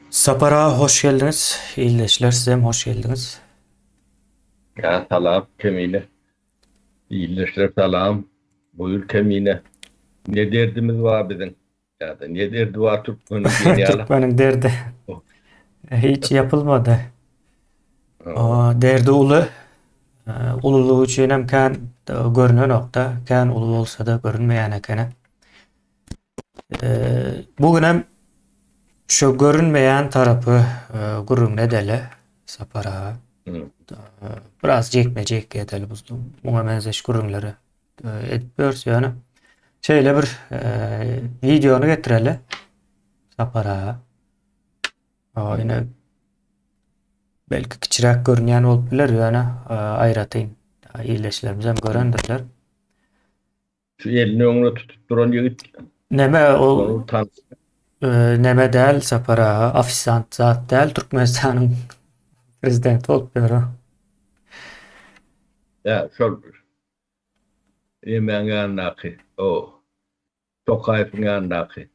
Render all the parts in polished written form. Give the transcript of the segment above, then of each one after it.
Sapar aga hoş geldiňiz. Ildeşler sizem hoş geldiňiz. Ýa salam Kemine. Ildeşler salam. Buýur Kemine. Ne derdimiz bar biziň? Ýa-da ne derdi bar türkmeniň diýen ýaly. Türkmeniň derdi hiç ýapylmady. O derdi uly. Ululygy üçin hem kän görünenokda, kän uly bolsa-da görünmeýän ekeni. Bu günem şu görünmeýän tarapy gürrüňini edeli Sapar aga. Biraz jekme-jek edeli bu muňa meňzeş gürrüňleri edip ýörüs ýöne. Şeýle bir wideony getireli Sapar aga. Ýöne belki kiçiräk görünýän bolup biler ýöne aýratyn ildeşlerimiz hem görendirler. Şu elini öňüne tutup duran ýigit. Neme ol neme däl Sapar aga, ofisiant zat däl Türkmenistanyň prezidenti bolup ýör o. Ýa şol nemäň ýanyndaky o Tokaýewiň ýanyndaky.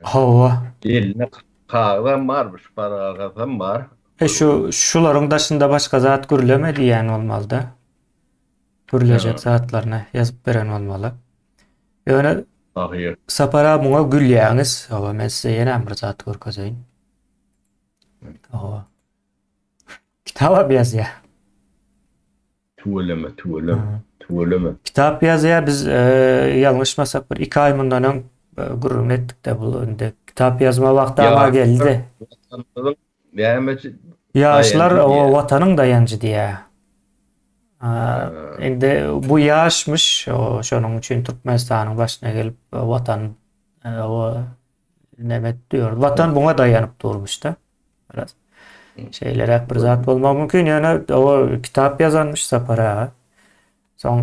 Hawa. Elinde kagyzam bar, şpargalkasam bar. E şu şularyň daşynda başga zat gürleme diýýän bolmalyda. Gürlejek zatlaryny ýazyp beren bolmaly. Ýöne Ahyr. Sapar aga muňa gülýäňiz. Hawa men size ýene bir zat görkezeýin. Hawa. Kitap ýazýar. Tüweleme, tüweleme, tüweleme. Kitap ýazýar. Biz ýalňyşmasak bir 2 aý mundan öň gürrüň etdik-de bu indi kitap ýazma wagty ama geldi. Watanymyzyň nämeçi Ýaşlar o watanyň daýanjy diýýär. Indi bu ýaşmyş, şonuň üçin Türkmenistanyň başyna gelip watan o näme diýer. Watan buňa daýanyp durmuşda. Biraz şeýleräk bir zat bolmagy mümkin. Ýöne o kitap ýazanmyş Sapar aga. Soň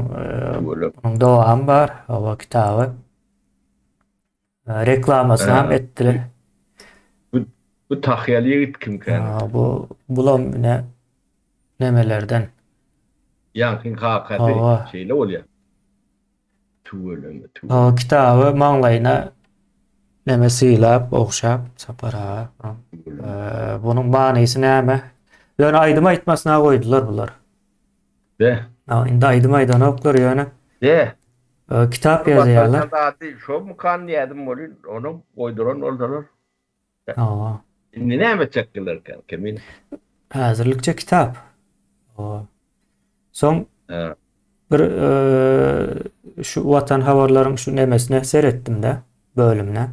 onuň dowamy bar, o kitaby. Reklamasyny hem etdiler. Bu bu tahýaly ýigit kimkä? Bu bulam ine nemelerden. Ýaňkyň kakasy şeýle bolýar. Tüweleme, tüweleme. O kitaby maňlaýyna neme sylap, ogşap Sapar aga. Bunuň manysy näme? Ýöne aýdym aýtmasyna goýdular bular. De. Ha, indi aýdym aýdanoklar ýöne. De. Kitap ýazýarlar. Zady şomukan diýýärdim welin, onam goýduran bolsalar. Hawa. Indi näme etjekdilerkä, Kemine? Häzirlikçe kitap. Hawa. Soň bir şu Watan habarlaryň şu nemesine seretdim-de, bölümine.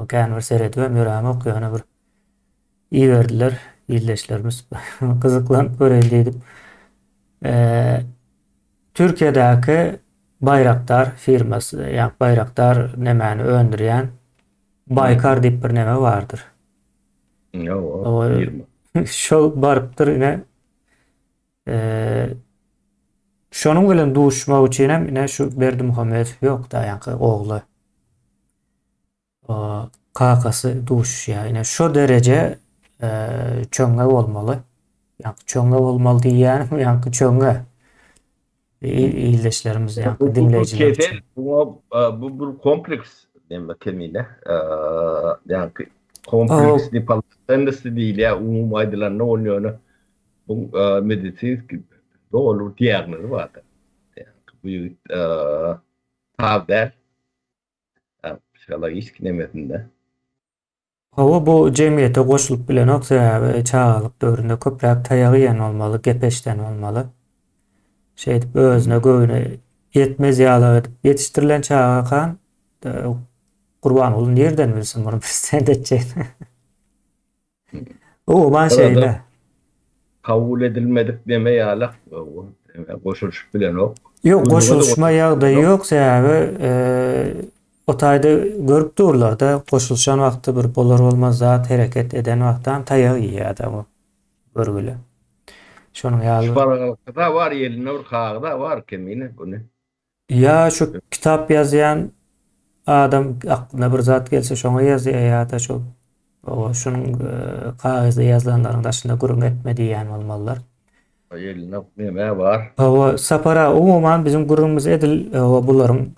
Kän bir seredibem ýörämok, ýöne bir iberdiler ildeşlerimiz. Gyzyklanyp göreýin diýdim. Türkiýedäki Baýraktar firmasy, ýa Baýraktar nemäni öndürýän Baýkar diýip bir neme bardyr. Ýok, firma. Şol barypdyr ine. Şonuň bilen duşmak üçin hem ine şu Berdimuhamedow ýok-da, ýaňky ogly. Kakasy duşuşýar. Ine şo dereje çöňňe bolmaly. Ýaňky çöňňe bolmaly diýýänim, ýaňky çöňňe. Ildeşlerimiz ýaňky diňleýjiler üçin. Bu bir kompleks näme kemine. Ýaňky kompleks depolsennosti diýilýär, umumy aýdylanda ol ýöne bu medisinski doly bir diagnozy bar. Bu ýigit saz däl. Psihologik nemesinde. Hawa bu jemgyýete goşulyp bilenok sebäbi çagalyk döwründe köpräk taýak iýen bolmaly, gep eşden bolmaly. Şeýdip özüne göwni ýetmez ýaly edip ýetişdirilen çagakan Gurbanguly nirden bilsin muny prezident etjegini. Umuman şeýle. Kabul edilmedik neme ýaly goşulyşyp bilenok. Ýok, goşulyşma ýagdaýy ýok, sebäbi o taýda görüp durlar-da, goşulyşan wagty bir bolar-bolmaz zat hereket eden wagtam taýak iýýär-de bu görgüli. Şonuň ýaly. Şpargalkada bar, elinde bir kagyza bar kemine buny. Ýa şu kitap ýazýan adam aklyna bir zat gelse şoňa ýazýar ýa-da şol şunuň kagyzda ýazylanlaryň daşynda gürrüň etme diýýän bolmalylar. Elinde neme bar? Hawa, Sapar aga, umuman biziň gürrüňimiz edil bularyň.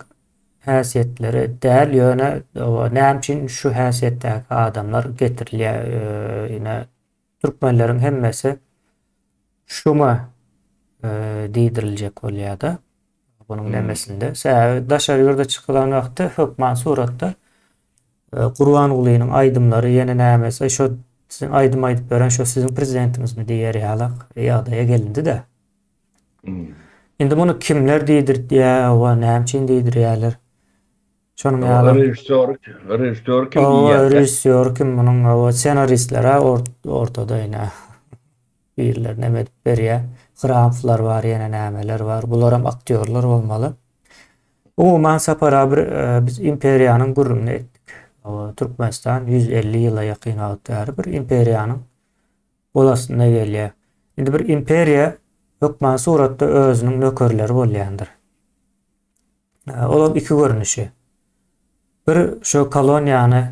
häsiýetleri däl, ýöne näme üçin şu häsiýetdäki adamlar getirilýär, ine türkmenleriň hemmesi şuňa diýdiriljek bolýar-da. Bunuň nemesinde. Sebäbi daşary ýurda çykylan wagtda hökman suratda Gurbangulynyň aýdymlary ýene nämesi şo siziň aýdym aýdyp beren şo siziň prezidentiňizmi diýer ýalak ýagdaýa gelindi-de. Indi muny kimler diýdirtýär, oba näme üçin diýdirýärler? Şonuň ýaly. Režissýor, režissýor kim diýýär? Režissýor kim munuň, oba ssenaristler ortada ine. Birleri neme edip berýär. Hramflar bar, ýene nämeler bar. Bularam aktýorlar bolmaly. Umuman Sapar abi bir biz imperiýanyň gürrüňini etdik. Türkmenistan 150 ýyla ýakyn wagt bäri bir imperiýanyň gol astynda gelýär. Indi bir imperiýa hökman suratda özüniň nökerleri bolýandyr. Olam iki görnüşi. Bir şu koloniýany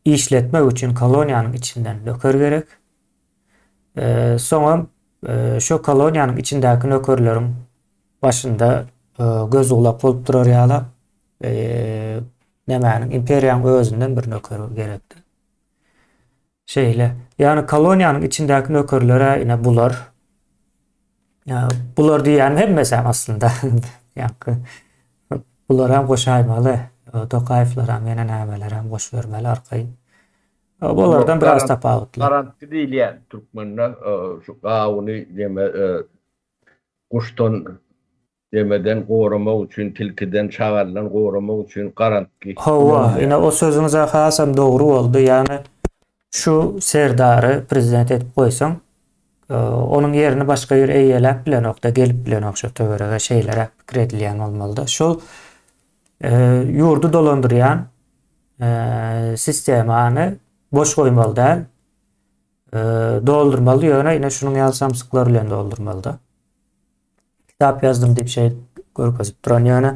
işletmek üçin koloniýanyň içinden nöker gerek. Soňam şu koloniýanyň içindäki nökerleriň başynda göz gulak bolup durar ýaly nämäniň imperiýanyň özünden bir nöker gerekdi. Şeýle. Ýagny koloniýanyň içindäki nökerlere ine bular. Bular diýýänim hemmesi hem aslynda. Ýaňky bular hem goşaýmaly. Tokaýewler hem ýene nämeler hem goşubermeli arkaýyn. Bulardan biraz tapawutly. Garantgy diýilýär türkmende şu gawuny ýeme guşdan Demeden goramak üçin, tilkiden, şagaldan goramak üçin garantgy Hawa, ulanylýar. ine o sözüňiz-ä hasam dogry boldy. Ýagny şu Serdary prezident edip goýsaň, onuň ýerini başga biri eýeläp bilenok-da, gelip bilenok şo töwerege, şeýleräk pikir edilýän bolmaly-da. Şol ýurdy dolandyrýan sistemany boş goýmaly däl, doldurmaly, ýöne ine şunuň ýaly samsyklar bilen doldurmaly-da. Kitap ýazdym diýip şeý görkezip duran ýöne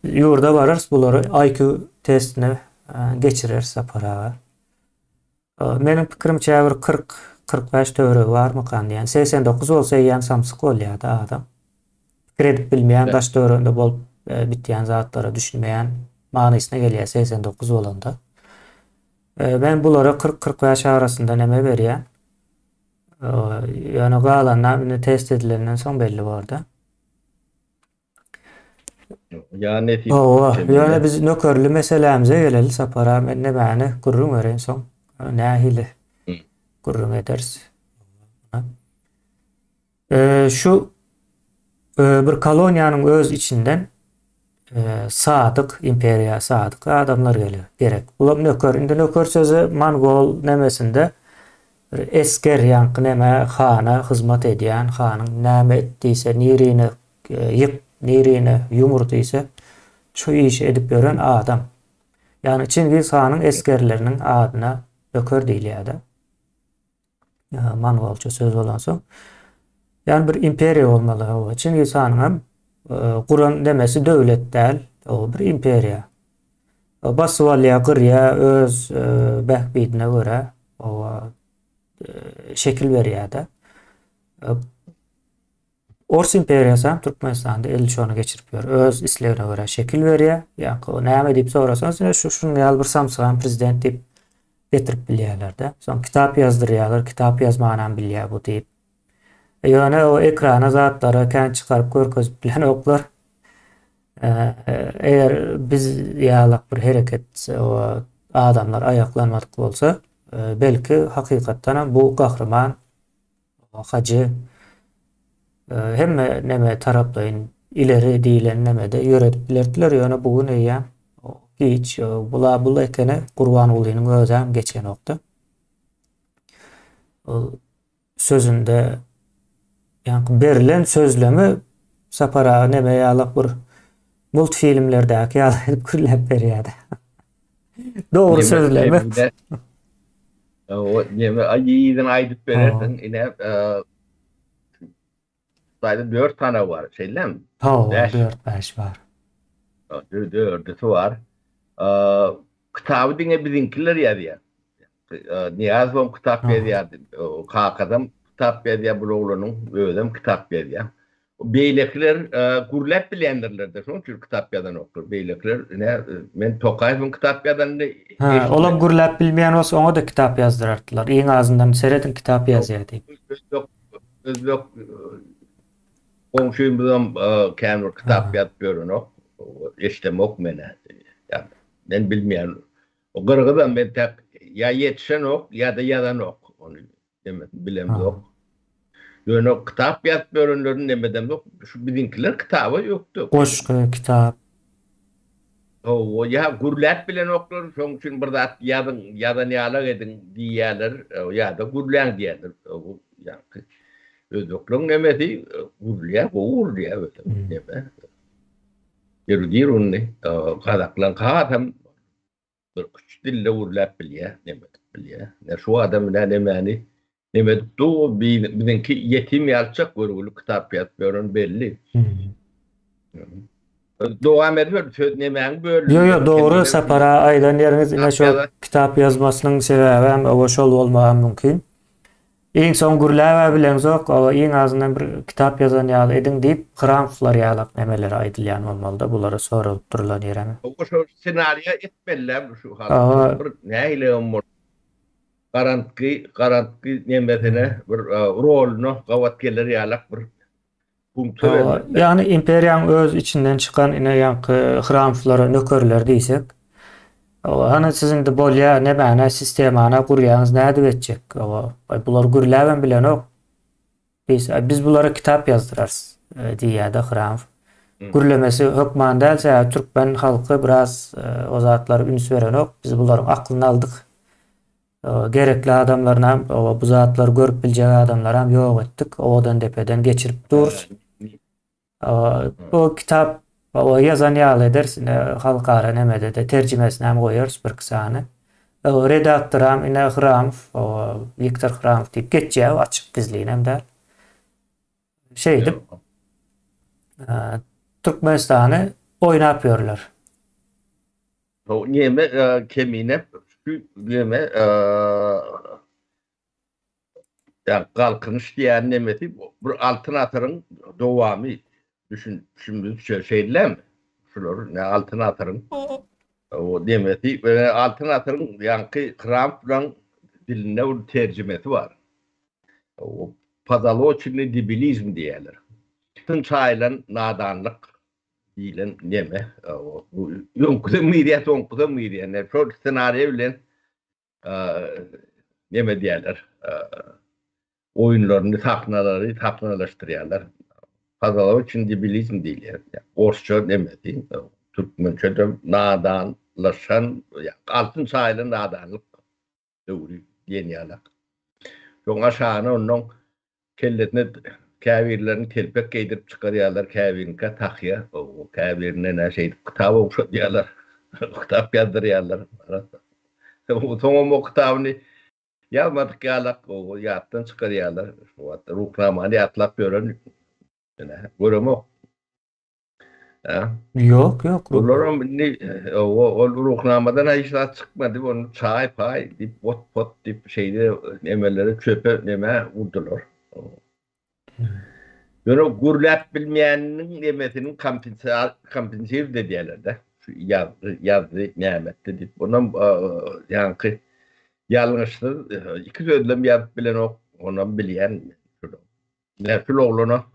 ýurda bararys bulary IQ testine geçireris Sapar aga. Meniň pikirimçe bir 40 45 töweregi barmykan diýen. 89 bolsa eýýäm samsyk bolýar-da adam. Pikir edip bilmeýän, daş töwereginde bolup bitýän zatlara düşünmeýän manysyna gelýär 89 bolanda. Men bulara 40-45 arasynda neme berýän. Ýöne galanda indi test edilenden soň belli borda. Ýa nesip. Hawa, ýöne biz nökerli meselämize geleli Sapar aga, men nämäni gürrüň bereýin soň nähili gürrüň ederis. Şu bir koloniýanyň öz içinden sadyk, imperiýa sadyk adamlar gerek. Bulam nöker. Indi nöker sözi mongol nemesinde bir esger, ýaňky neme hana hyzmat edýän, hanyň näme et diýse, nirini ýyk, nirini ýumur diýse, şu işi edip ýören adam. Ýagny Çingiz hanyň esgerleriniň adyna nöker diýilýär-de. Mongolça söz bolansoň. Ýagny bir imperiýa bolmaly. Hawa, Çingiz hanyň hem guran demesi döwlet däl, o bir imperiýa. Basyp alýar, gyrýar öz bähbidine görä, hawa, şekil berýär-de. Ors imperiýasy hem Türkmenistanda edil şony geçirip ýör. Öz islegine görä şekil berýär. Ýa-da o näme diýip sorasaňyz, ine şu şunuň ýaly bir samsygan prezident diýip getirip bilýärler-de. Soň kitap ýazdyrýarlar, kitap ýazmanam bilýär bu diýip. Ýöne o ekrana zatlara kän çykaryp görkezip bilenoklar. Eger biz ýalak bir hereket o adamlar aýaklanmadyk bolsa, belki hakykatdan hem bu gahryman Hajy hemme neme taraplaýyn ileri diýlen nemede ýöredip bilerdiler, ýöne bu gün eýýäm giç, bula bul ekeni Gurbangulynyň özem geçenokdy. Ol sözünde ýaňky berlen sözlemi Sapar aga neme ýalak bir multfilmlerdäki ýaly edip gürläp berýärdi. Dogry sözlemi. O neme aýyzyny aýdyp berersiň. Ine, Hytaýda 4 tane bar, şeýlemi? Hawa, 4-5 bar. Dördüsi bar. Kitaby diňe biziňkiler ýazýar. Nyýazowam kitap ýazýardy. Kakasam kitap ýazýar, bul oglanyň özem kitap ýazýar. Beýlekiler gürläp bilýändirler-de, şonuň üçin kitap ýazanoklar. Beýlekiler, ine, men Tokaýewiň kitap ýazanyny Hä, olam gürläp bilmeýän bolsa, oňa-da kitap ýazdyrardylar. Iň azyndan serediň kitap ýazýar diýip. Özbek, özbek goňşymyzam kän bir kitap ýazyp ýörenok. Eşdemok men-ä. Ýa men bilmeýän. O gyrgyzam entäk ýa ýetişenok, ýa-da ýazanok. Ony Demesini bilemzok. Ýöne kitap ýazyp ýörenlerini nemedemzok. Şu biziňkiler kitaba ökde. Goşgy, kitap. Hawa, ýa gürläp bilenoklar, şoň üçin bir zat ýazyň, ýazan ýalak ediň diýýärler, ýa-da gürläň diýýärler. Ýaňky özbekleň nemesi gürlýär, gowy gürlýär özem neme. Erudirowny, gazaklaň hasam Bir üç dilde gürläp bilýär, neme edip bilýär. Ine şu adam bilen nemäni neme edip dur, biziňki ýetim ýalçak görgüli kitap ýazyp ýören belli. Dowam ediber, söz nemäň bölündi? Ýo ýo dogry Sapar aga aýdan ýeriňiz ine şo kitap ýazmasynyň sebäbem oba şol bolmagam mümkin. Iň soň gürläb-ä bileňzok, oba iň azyndan bir kitap ýazan ýaly ediň diýip, Hramowlar ýalak nemelere aýdylýan bolmaly-da, bulara soralyp durulan ýerem. Oba şol ssenariýa etmeli-dä şu halk bir nähili hem bolsa garantgy garantgy nemesine bir roluna gabat geler ýalak bir Punkta bermeli. Ýagny imperiýaň öz içinden çykan ine ýaňky Hramowlara nökerler diýsek. Hany siz indi bolýa nemäne sistemana gurýaňyz nädip etjek? Bular gürläbem bilenok. Diýse, biz bulara kitap ýazdyrarys diýýärde Hramow. Gürlemesi hökman däl, sebäbi türkmen halky biraz o zatlara üns berenok. Biz bularyň aklyny aldyk. Gerekli adamlarynam, bu zatlary görüp biljek adamlaram ýok etdik. Owadan depeden geçirip durus. Bu kitap ýazan ýaly ederis, ine halkara nemede-de terjimesini hem goýarys birki sany. Redaktoram ine Hramow, Wiktor Hramow diýip geçýär, açyk gizlinem däl. Şeýdip Türkmenistany oýnap ýörler. Bu neme kemine şu neme ýa galkynyş diýen nemesi bir altyn asyryň dowamy düşünişimizçe şeýlemi? Şular ne altyn asyryň o nemesi we altyn asyryň ýaňky Kramplaň dilinde bir terjimesi bar. O pozaloçennyý debilizm diýýärler. Altyn çaýylan nadanlyk diýlen neme bu öňküsem girýär soňkusam girýär ne şol ssenariýa bilen neme diýerler oýunlaryny sahnalary sahnalaşdyrýarlar pozaloçennyý debilizm diýilýär orsça nemesi türkmençe-de nadanlaşan altyn çaýylan nadanlyk döwri diýen ýalak. Şoň aşagyna onnoň kellesine käbirlerini telpek geýdirip çykarýarlar, käbirinikä tahýa, käbirine nä şeýdip kitap ogşadýarlar, kitap ýazdyrýarlar. Soňam o kitabyny ýazmadyk ýalak, ýatdan çykarýarlar. Şu wagt Ruhnamany ýatlap ýören göremok. Ýok, ýok. Bularam indi ol ruhnamadan hiç zat çykmady. Ony çaý paý diýip, ot pot diýip şeýle nemeleri çöpe neme urdular. Ýöne gürläp bilmeýäniniň nemesiniň kompensird edýärler-de. Şu ýazdy, ýazdy, näme etdi diýip. Onam ýaňky ýalňyşsyz iki sözlem ýazyp bilenok, onam bilýän. Näpil oglana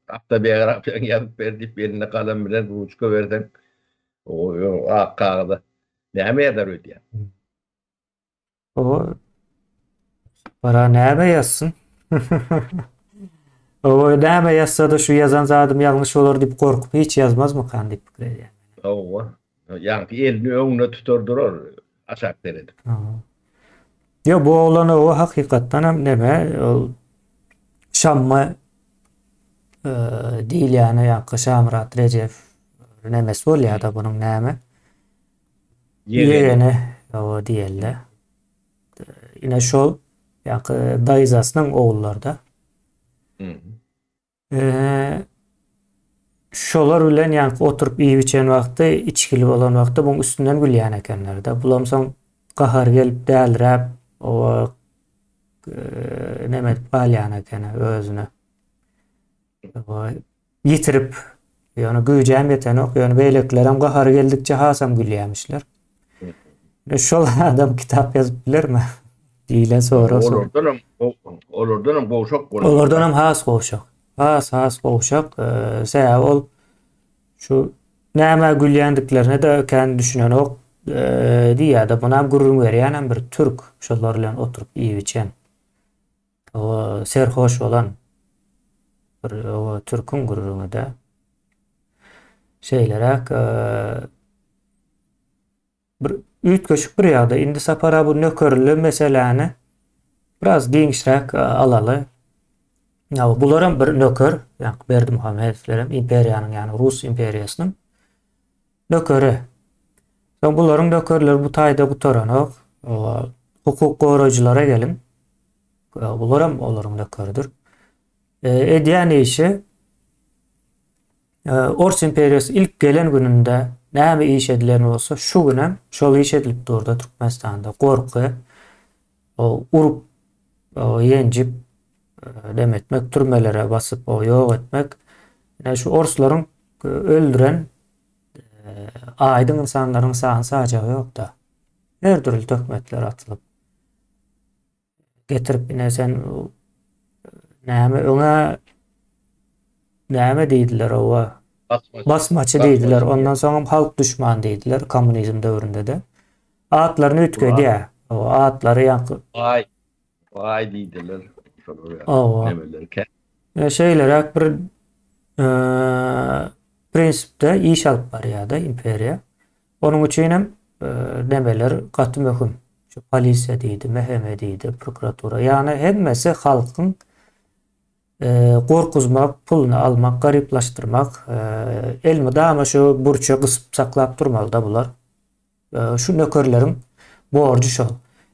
awtobiografiýaňy ýazyp ber diýip eline galam bilen ruçka berseň, o ak kagyza näme ýazar öýdýäň? O Bara näme ýazsyn? O näme ýazsa-da şu ýazan zadym ýalňyş bolar diýip gorkup hiç ýazmazmykan diýip pikir edýän. Hawa. Ýaňky elini öňüne tutar durar aşak seredip. Ýok bu oglan owa hakykatdan hem neme ol Şamma e, diýilýäni ýaňky Şamyrat Rejep nemesi bolýar-da bunuň näme? Ýegeni owa diýelde. Ine şol ýaňky daýzasynyň ogullary-da. Şolar bilen ýaňky oturyp iýip-içen wagty, içgili bolan wagty muň üstünden gülýän ekenler-de. Bulam soň gahary gelip däliräp, oba neme edip galýan ekeni özüne. Ýitirip, ýöne güýjem ýetenok, ýöne beýlekilerem gahary geldikçe hasam gülýämişler. Şol adam kitap ýazyp bilermi? Diýlen sorag. Olardanam olardanam gowşak bolar. Olardanam has gowşak. Has has gowşak. Sebäbi ol şu nämä gülýändiklerine-de kän düşünenok diýýär-de, munam gürrüň berýänem bir türk şolar bilen oturyp iýip-içen. O serhoş bolan bir o türküň gürrüňi-de. Şeýleräk bir üýtgeşik bir ýagdaý. Indi Sapar abi bu nökerli meseläni biraz giňişräk alaly. Ýa bularam bir nöker, ýa Berdimuhamedowlerem imperiýanyň, ýagny Rus imperiýasynyň nökeri. Soň bularyň nökerleri bu taýda gutaranok. Hukuk goraýjylara geliň. Bularam olaryň nökeridir. Edýän işi Ors imperiýasy ilk gelen gününde näme iş edilen bolsa, şu günem şol iş edilip durda Türkmenistanda. Gorky, urup, ýenjip, dem etmek, türmelere basyp, ýok etmek. Ine şu orslaryň öldüren aýdyň ynsanlaryň sany sajagy ýok-da. Her dürli töhmetler atylyp. Getirip ine sen näme öňe näme diýdiler owa? Basmaçy diýdiler. Ondan soňam halk düşman diýdiler kommunizm döwründe-de. Atlaryny üýtgedýär. O atlary ýaňky Baý, baý diýdiler. Owa. Şeýleräk bir prinsipde iş alyp barýar-da imperiýa. Onuň üçin hem nemeler gaty möhüm. Şu polisiýa diýdi, MHM diýdi, prokuratura. Ýagny hemmesi halkyň gorkuzmak, puluny almak, garyplaşdyrmak, elmydama şu burça gysyp saklap durmaly-da bular. Şu nökerleriň borjy şol.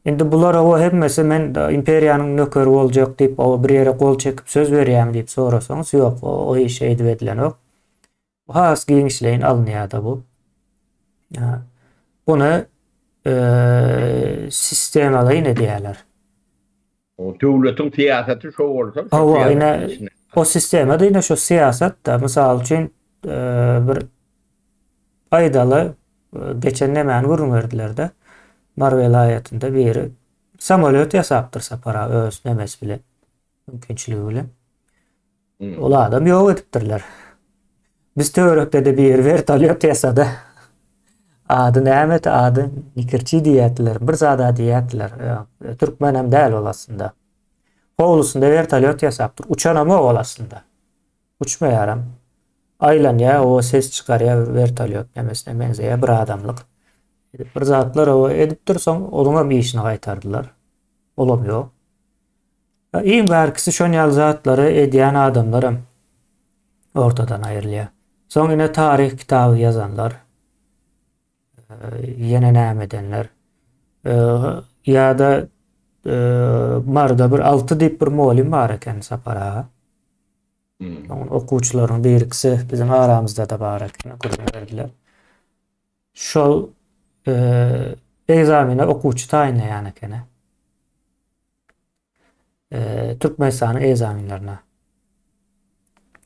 Indi bular owa hemmesi men imperiýanyň nökeri boljak diýip, owa bir ýere gol çekip söz berýämi diýip sorasaňyz, ýok, o iş eýdip edilenok. Has giňişleýin alynýar-da bu. Buny sistemalaýyn edýärler. O döwletiň syýasaty şo bolsa, şo Hawa, ine o sistema-da ine şo syýasat-da. Mysal üçin, bir aýdaly, geçen nemäni gürrüň berdiler-de. Mary welaýatynda biri samolýot ýasapdyr Sapar aga öz nemesi bilen, mümkinçiligi bilen. Ol adam ýok edipdirler. Biz töwerekde-de biri wertolýot ýasady. Ady nämedi? Ady Nikirçi diýýärdiler. Bir zada diýýärdiler. Türkmenem däl ol aslynda. Howlusynda wertolýot ýasapdyr. Uçanam ol aslynda. Uçmaýaram. Aýlanýar, o ses çykarýar wertolýot nemesine meňzeýär bir adamlyk. Bir zatlar o edipdir, soň onuňam işini gaýtardylar. Olam ýok. Iň bärkisi şon ýaly zatlary edýän adamlaram ortadan aýrylýar. Soň ine taryh kitaby ýazanlar, ýene näme edenler, ýa-da Maryda bir Alty diýip bir mugallym bar eken Sapar aga. Onuň okuwçylarynyň birikisi biziň aramyzda-da bar eken, gürrüň berdiler. Şol ekzamene okuwçy taýynlaýan ekeni. Türkmenistanyň ekzamenlerine.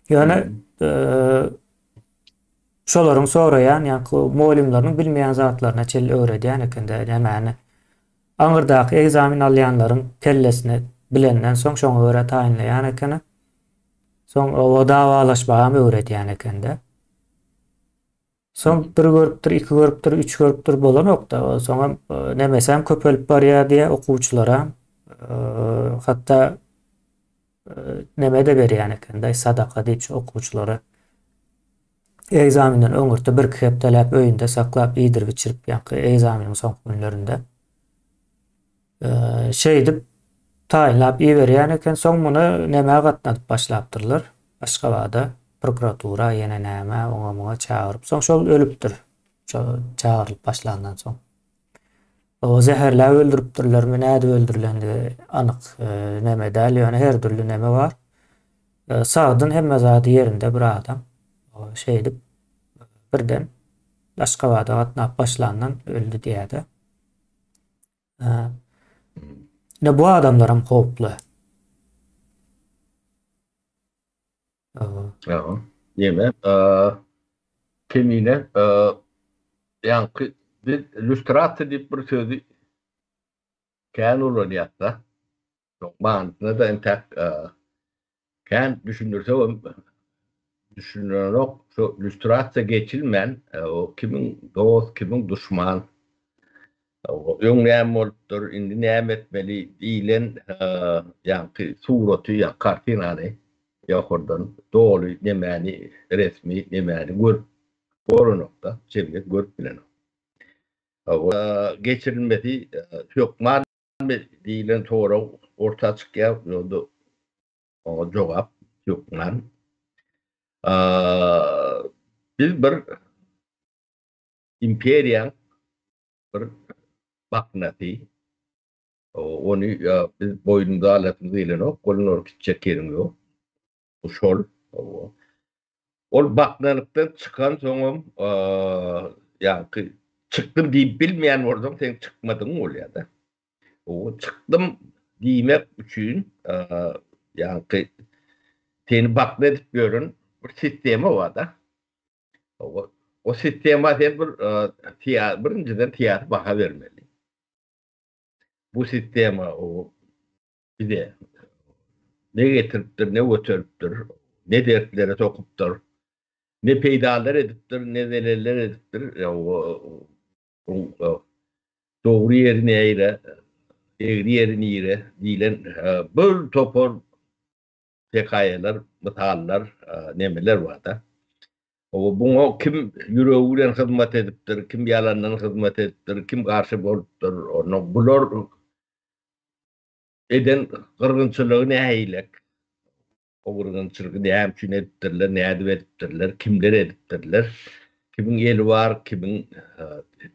Ýöne şolaryň soraýan, ýa-ni mugallymlarynyň bilmeýän zatlaryna çenli öwredýän ekende nämäni aňyrdaky ekzamen alýanlaryň kellesine bilenden soň şoňa görä taýynlaýan ekeni. Soň o dawalaşmagam öwredýän ekende. Soň bir görüpdir, iki görüpdir, üç görüpdir bolanok-da. Soňam nemesem köpelip barýar diýýär okuwçylara. Hatda neme-de berýän eken-de, sadaka diýip şu okuwçylara. Ekzamenden öňürti birki hepdeläp öýünde saklap iýdirip-içirip ýaňky ekzameniň soňky günlerinde. Şeýdip taýynlap iberýän eken. Soň muny nämä gatnadyp başlapdyrlar? Aşgabada prokuratura ýene nämä oňa-muňa çagyryp. Soň şol ölüpdir. Şo çagyrylyp başlandan soň. O zäherläp öldüripdirlermi, nädip öldürilendigi anyk neme däl, ýöne her dürli neme bar. Sagdyn hemme zady ýerinde bir adam. Şeýdip birden Aşgabada gatnap başlandan öldi diýýär-de. Ine bu adamlaram howply. Ýa, neme, kemine, ýaňky biz lýustrasiýa diýip bir sözi kän ulanýas-da. Şoň manysyna-da entäk kän düşündirsegem düşünilenok. Şu lýustrasiýa geçilmän, o kimiň dost, kimiň duşman, öň näme bolupdyr, indi näme etmeli diýlen ýaňky suraty ýa kartinany ýokardan doly nemäni, resmi nemäni görüp bolanok-da, jemgyýet görüp bilenok. Geçirilmesi hökman diýlen sorag orta çykýar, ýa-da oňa jogap hökman. Biz bir imperiýaň bir baknasy, ony biz boýnumyza alasymyz gelenok, welin ol gitjek ýeriň ýok. Bu şol. Ol baknalykdan çykan soňam ýaňky çykdym diýip bilmeýän bolsaň seň çykmadygyň bolýar-da. O çykdym diýmek üçin ýaňky seni bakna edip ýören bir sistema bar-da. O sistema sen bir birinjiden syýasy baha bermeli. Bu sistema o bize ne getiripdir, ne göteripdir, ne dertlere sokupdyr, ne peýdalar edipdir, ne zeleller edipdir. Dogry ýeri näre, egri ýeri nire diýlen bir topar hekaýalar, mysallar, nemeler bar-da. Buňa kim ýüregi bilen hyzmat edipdir, kim ýalandan hyzmat edipdir, kim garşy bolupdyr, onda bular eden gyrgynçylygy nähilek? O gyrgynçylygy näme üçin edipdirler, nädip edipdirler, kimler edipdirler? Kimiň eli bar, kimiň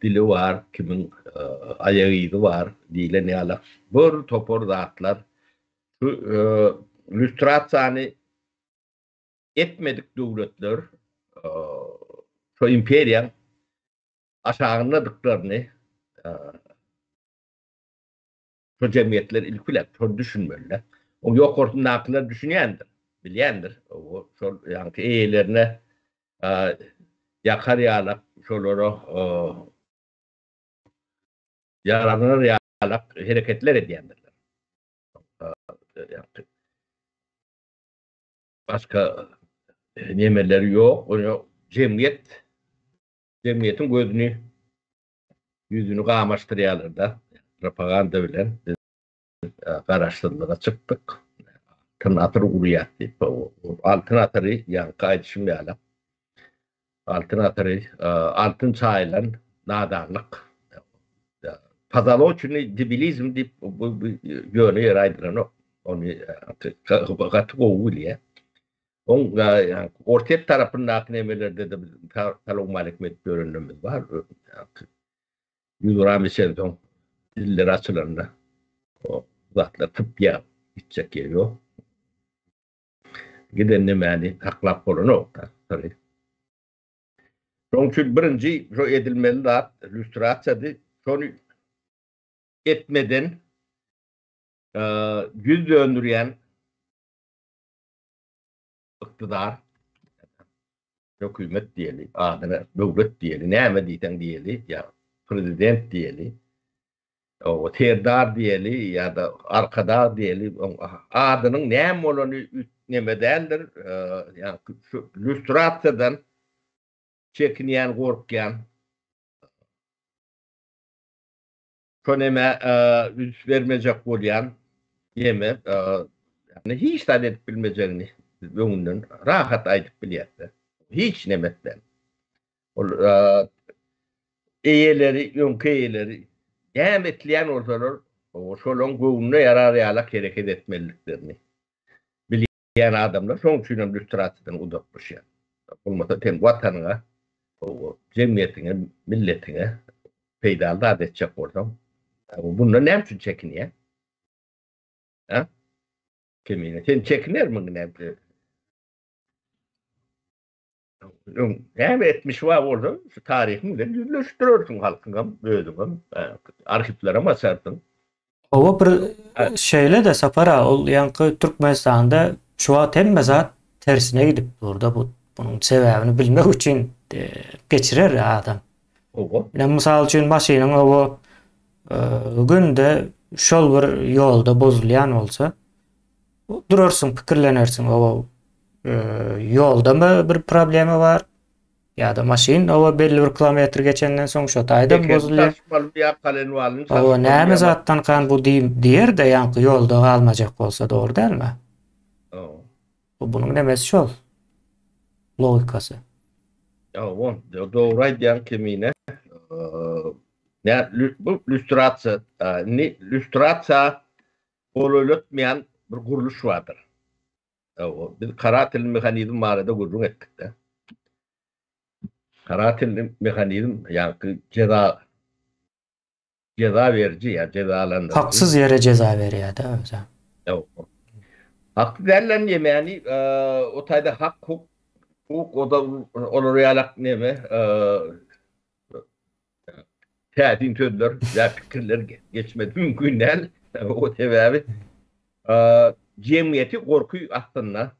dili bar, kimiň aýak yzy bar diýlen ýaly bir topar zatlar. Şu lýustrasiýany etmedik döwletler şo imperiýaň aşagyndadyklaryny Şo jemgyýetler ilki bilen şony düşünmeliler. Oň ýokarsyndakylar düşünýändir, bilýändir. O şol ýaňky eýelerine ýakar ýalak, şolara ýaranar ýalak hereketler edýändirler. Ýaňky başga nemeleri ýok. Ony jemgyýet jemgyýetiň gözüni ýüzüni gamaşdyrýarlar-da, propaganda bilen biz garaşsyzlyga çykdyk, altyn asyr gurýas diýip, altyn asyry ýaňky aýdyşym ýaly, altyn asyry altyn çaýylan nadanlyk, pozaloçennyý debilizm diýip, bu ýöne ýere aýdylanok, ony gaty gowy bilýär. Oň Orsýet tarapyndaky nemelerde-de biz salowmaleýkim edip ýörenlerimiz bar. 100 gram içensoň dilleri açylanda o zatlar sypýar, gitjek ýeri ýok. Giden nemäni saklap bolanok-da. Şonuň üçin birinji şo edilmeli zat lýustrasiýady. Şony etmeden ýüz döndürýän Ykdydar, hökümet diýeli, adyna döwlet diýeli, näme diýseň diýeli, ýa prezident diýeli, o serdar diýeli ýa-da arkadag diýeli, oň adynyň näme bolany neme däldir, ýa şu lýustrasiýadan çekinýän, gorkýan Şo nämä üns bermejek bolýan ýeme ýagny hiç zat edip bilmejegini biz öňünden rahat aýdyp bilýäs-de. Hiç neme etmän. Ol eýeleri, öňki eýeleri näme etleýän bolsalar, şolaň göwnüne ýarar ýalak hereket etmeliliklerini Diýen adamlar şoň üçin hem lýustrasiýadan uzaklaşýar. Bolmasa sen watanyňa, jemgyýetiňe, milletiňe peýdaly zat etjek bolsaň, bundan näme üçin çekinýäň? Ha? Kemine sen çekinermiň näme? Öň näme etmiş bar bolsa, şu taryhyň bilen ýüzleşdirersiň halkyňam, özüňem, arhiwlerem açarsyň. Hawa bir şeýle-de Sapar aga, ol ýaňky Türkmenistanda şu wagt hemme zat. tersine gidip dur-da bu bunuň sebäbini bilmek üçin geçirer adam. Oba. Ine mysal üçin maşynyň oba günde şol bir ýolda bozulýan bolsa durarsyň pikirlenersiň oba ýoldamy bir problema bar ýa-da maşyn oba belli bir kilometr geçenden soň şo taýdan bozulýar. Oba näme zatdan kan bu diýer-de ýaňky ýolda galmajak bolsa dogry dälmi? Bu bunuň nemesi şol. Logikasy. Hawa, dogry aýdýaň Kemine. Nä bu lýustrasiýa, indi lýustrasiýa golaýlatmaýan bir gurluş bardyr. Hawa, biz karatel mehanizm barada gürrüň etdik-de. Karatel mehanizm, ýagny jeza Jeza beriji ýa jezalandyryjy. Haksyz ýere jeza berýär-de özem. Ýok. Haksyz dälden ýemäni o taýda hak huk hukuk o-da olar ýalak neme täsin sözler ýa pikirler geçmesi mümkin däl. O sebäbi jemgyýeti gorky astynda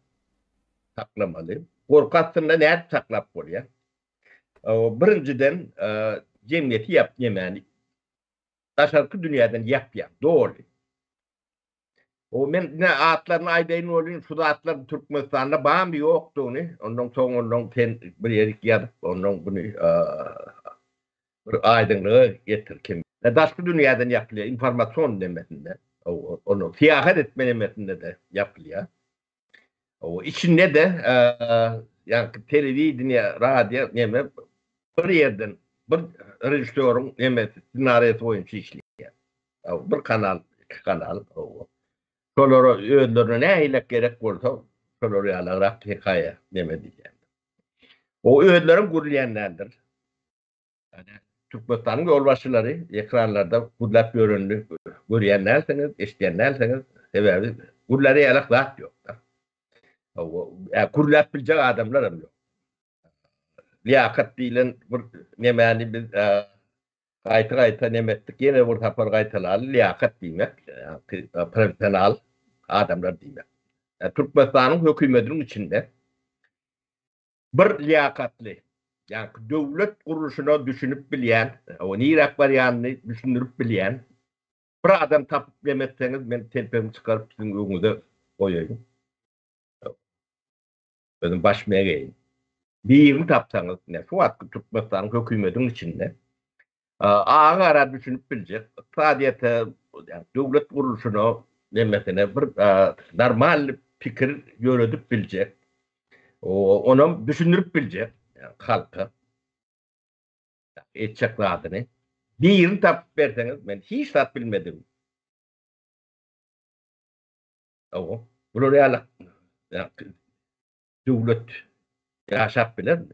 saklamaly. Gorky astynda nädip saklap bolýar? Birinjiden, jemgyýeti ýap nemäni daşarky dünýäden ýapýar doly. O men ine atlaryny aýdaýyn welin şu zatlar Türkmenistanda barmy ýokdugyny ondan soň ondan sen bir ýerik ýazyp ondan buny bir aýdyňlyga getir kim. Daşky dünýäden ýapylýar informasion nemesinde ondan syýahat etme nemesinde-de ýapylýar. Içinde-de ýaňky telewideniýe, radio neme bir ýerden bir režissýoryň nemesi ssenariýasy boýunça işleýär. Bir kanal, iki kanal. Şolara özlerine nähilek gerek bolsa, şolar ýalyrak hekaýa neme diýýär. O özlerem gürleýän däldir. Türkmenistanyň ýolbaşçylary ekranlarda gürläp ýörenini görýän dälsiňiz, eşidýän dälsiňiz. Sebäbi gürläre ýalak zat ýok-da. Gürläp biljek adamlar hem ýok. Liýakat diýlen bir nemäni biz gaýta-gaýta neme etdik, ýene bir sapar gaýtalaly, liýakat diýmek, professional adamlar diýmek. Türkmenistanyň hökümetiniň içinde Bir liýakatly, ýagny döwlet gurluşyna düşünip bilýän, o niräk barýanyny düşündirip bilýän bir adam tapyp neme etseňiz, men telpegimi çykaryp siziň öňüňize goýaýyn. Özüm başyma egeýin. Birini tapsaňyz, ine şu wagtky Türkmenistanyň hökümetiniň içinde Agy-gara düşünip biljek, ykdysadyýete, döwlet gurluşyna, nemesine bir normalny pikir ýöredip biljek, onam düşündirip biljek halka etjek zadyny birini tapyp berseňiz, men hiç zat bilmedim. Hawa, bular ýaly döwlet ýaşap bilermi?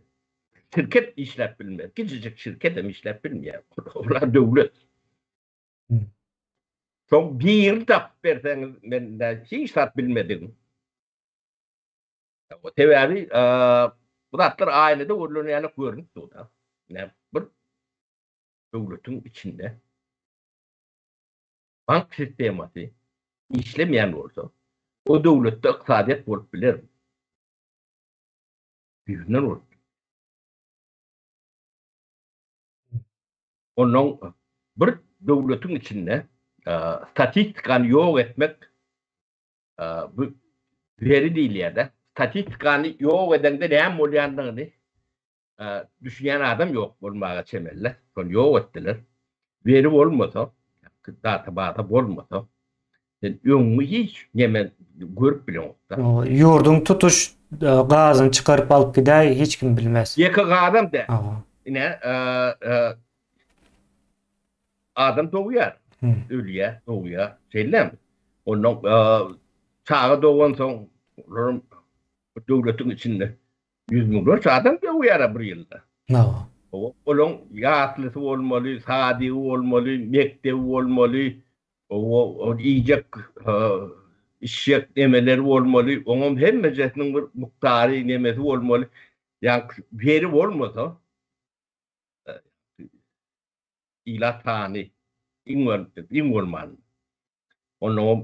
Şirket işläp bilmez. Kiçijik şirket hem işläp bilmeýär. Olar döwlet. Soň birini tapyp berseňiz, men hiç zat bilmedigim. Sebäbi bu zatlar aýnada görlen ýaly görnüp dur-da. Bir döwletiň içinde bank sistemasy işlemeýän bolsa, o döwletde ykdysadyýet bolup bilermi? Düýbünden bolup bilmez. Onnoň bir döwletiň içinde statistikany ýok etmek bu veri diýilýär-de. Statistikany ýok edeňde näme bolýandygyny Düşünýän adam ýok bolmaga çemeli. Şony ýok etdiler. Weri bolmasa, data baza bolmasa, sen öňüňi hiç neme görüp bileňokda. Ýurduň tutuş gazyny çykaryp alyp gidäý hiç kim bilmez. Ýeke gazam däl. Ine, adam dogýar, ölýär, dogýar. Şeýlemi? Ondan çaga dogansoň, olaram döwletiň içinde Ýüz müňlerçe adam döwýär-ä bir ýylda. Hawa. Olaň ýaslysy bolmaly, sadygy bolmaly, mekdebi bolmaly, iýjek, içjek nemeleri bolmaly, oňam hemmejesiniň bir mukdary, nemesi bolmaly. Ýa beri bolmasa, ilat sany iň iň bolmanda. Onnoňam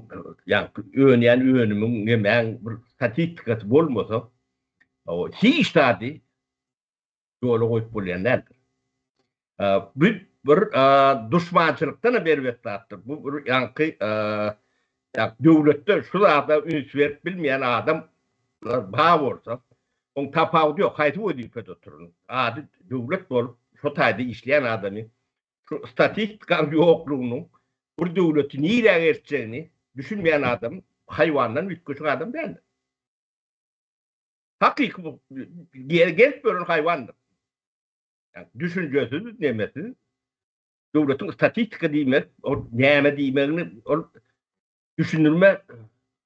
ýaňky önýän önümiň, nemäň bir statistikasy bolmasa. Hiç zady ýola goýup bolýan däldir. Bu bir duşmançylykdan-a erbet zatdyr. Bu bir ýaňky döwletde şu zada üns berip bilmeýän adamlar bar bolsa, oň tapawudy ýok, haýsy wezipede oturan, ady döwlet bolup şo taýda işleýän adamy şu statistikanyň ýoklugynyň bir döwleti nirä eltjegini düşünmeýän adam haýwandan üýtgeşik adam däldir. Hakyky bu gezip ýören haýwandyr. Ýagny düşünjesiz, nemesiz döwletiň statistika diýmek, ol näme diýmegini ol düşündirme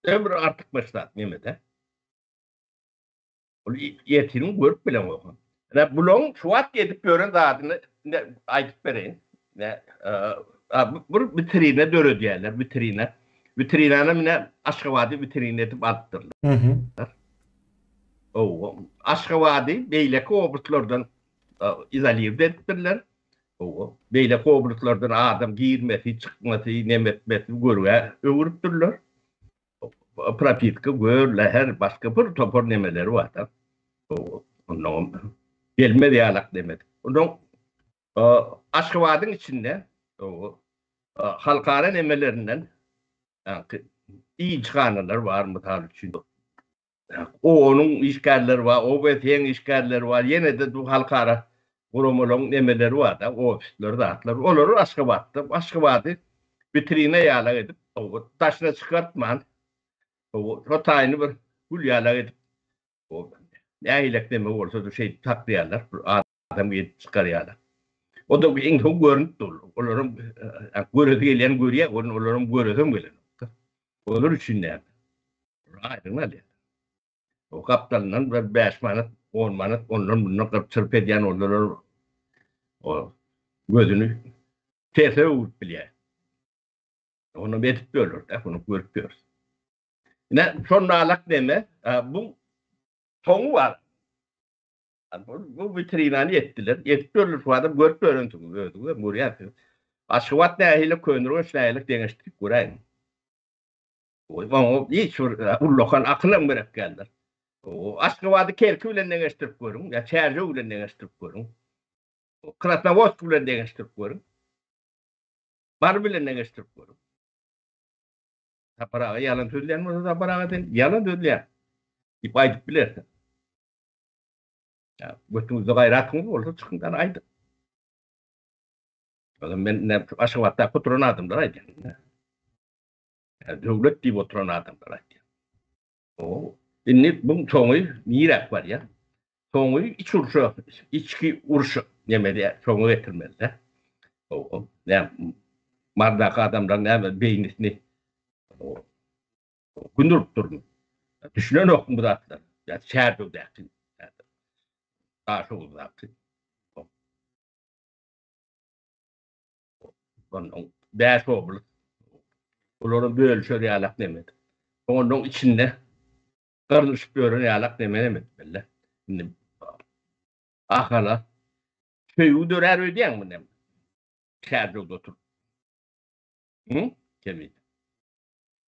ömür artykmaç zat nemede. Ol ertiriň görüp bileňok. Ine bulaň şu wagt edip ýören zadyny aýdyp bereýin. Ine bir witrina döredýärler, witrina. Witrinany mine Aşgabady witrina edip alypdyrlar. Owa, Aşgabady beýleki oblastlardan izolirde edipdirler. Owa, beýleki oblastlardan adam girmesi, çykmasy, neme etmesi görgä öwrüpdirler. Propiska, gör, läher, başga bir topar nemeleri bar-da. Onnoňam gelmez ýalak demedik. Onnoň Aşgabadyň içinde halkara nemelerinden ilçihanalar bar, mysal üçin. OON-yň işgärleri bar, OBSE-niň işgärleri bar, ýene-de bu halkara guramalaryň nemeleri bar-da, ofisleri, zatlar. Olary Aşgabatda, Aşgabady witrina ýalak edip, daşyna çykartman, şo taýyny bir gül ýalak edip, nähilek neme bolsa-da şeýdip saklaýarlar, bir adam edip çykarýarlar. O-da iň soň görnüp dur. Olaram göresi gelýän görýär, olaram göresem gelenok-da. Olar üçin näme? Aýdyň alýar. O gapdalyndan bir 5 manat, 10 manat ondan mundan gyryp çyryp edýän oldular. O gözüni terse öwürip bilýär. Onu edip ýörler, da, bunu görüp ýörüs. Ine, şonda alak neme? Bu soňy bar. Bu, bu vitrinany etdiler. Edip ýörler şu adam görüp ýörensiňiz özüňiz hem görýärsiňiz. Aşgabat nähili, Köneürgenç nähili deňeşdirip göräýiň. Oňa hiç bir ullakan akylam gerek däldir. Aşgabady Kerki bilen deňeşdirip görüň, ýa Çärjew bilen deňeşdirip görüň. Krasnowodsk bilen deňeşdirip görüň. Mary bilen deňeşdirip görüň. Sapar aga ýalan sözleýän bolsa Sapar aga sen ýalan sözleýäň diýip aýdyp bilersiň. Ýa götüňizde gaýratyňyz bolsa çykyň da aýdyň. Ozal men Aşgabatdaky oturan adamlar aýdýan. Döwlet diýip oturan adamlar aýdýar. O, indi bu soňy niräk barýar? Soňy iç urşa, içki uruş neme diýär, soňa getirmeli-de. O, näme, Mardaky adamlaryň näme beýnisini gün urup durmy? Düşünenokmy bu zatlara? Ýa Çärjewdäki, Daşoguzdaky. Ondan 5 oblast. Olaram bölüşer ýalak neme. Ondan içinde gyrlyşyp ýören ýalak neme neme etmeli. Indi Ahala söýgi dörär öýdýäňmi näme? Çärjewde oturyp. Hı? Kemine.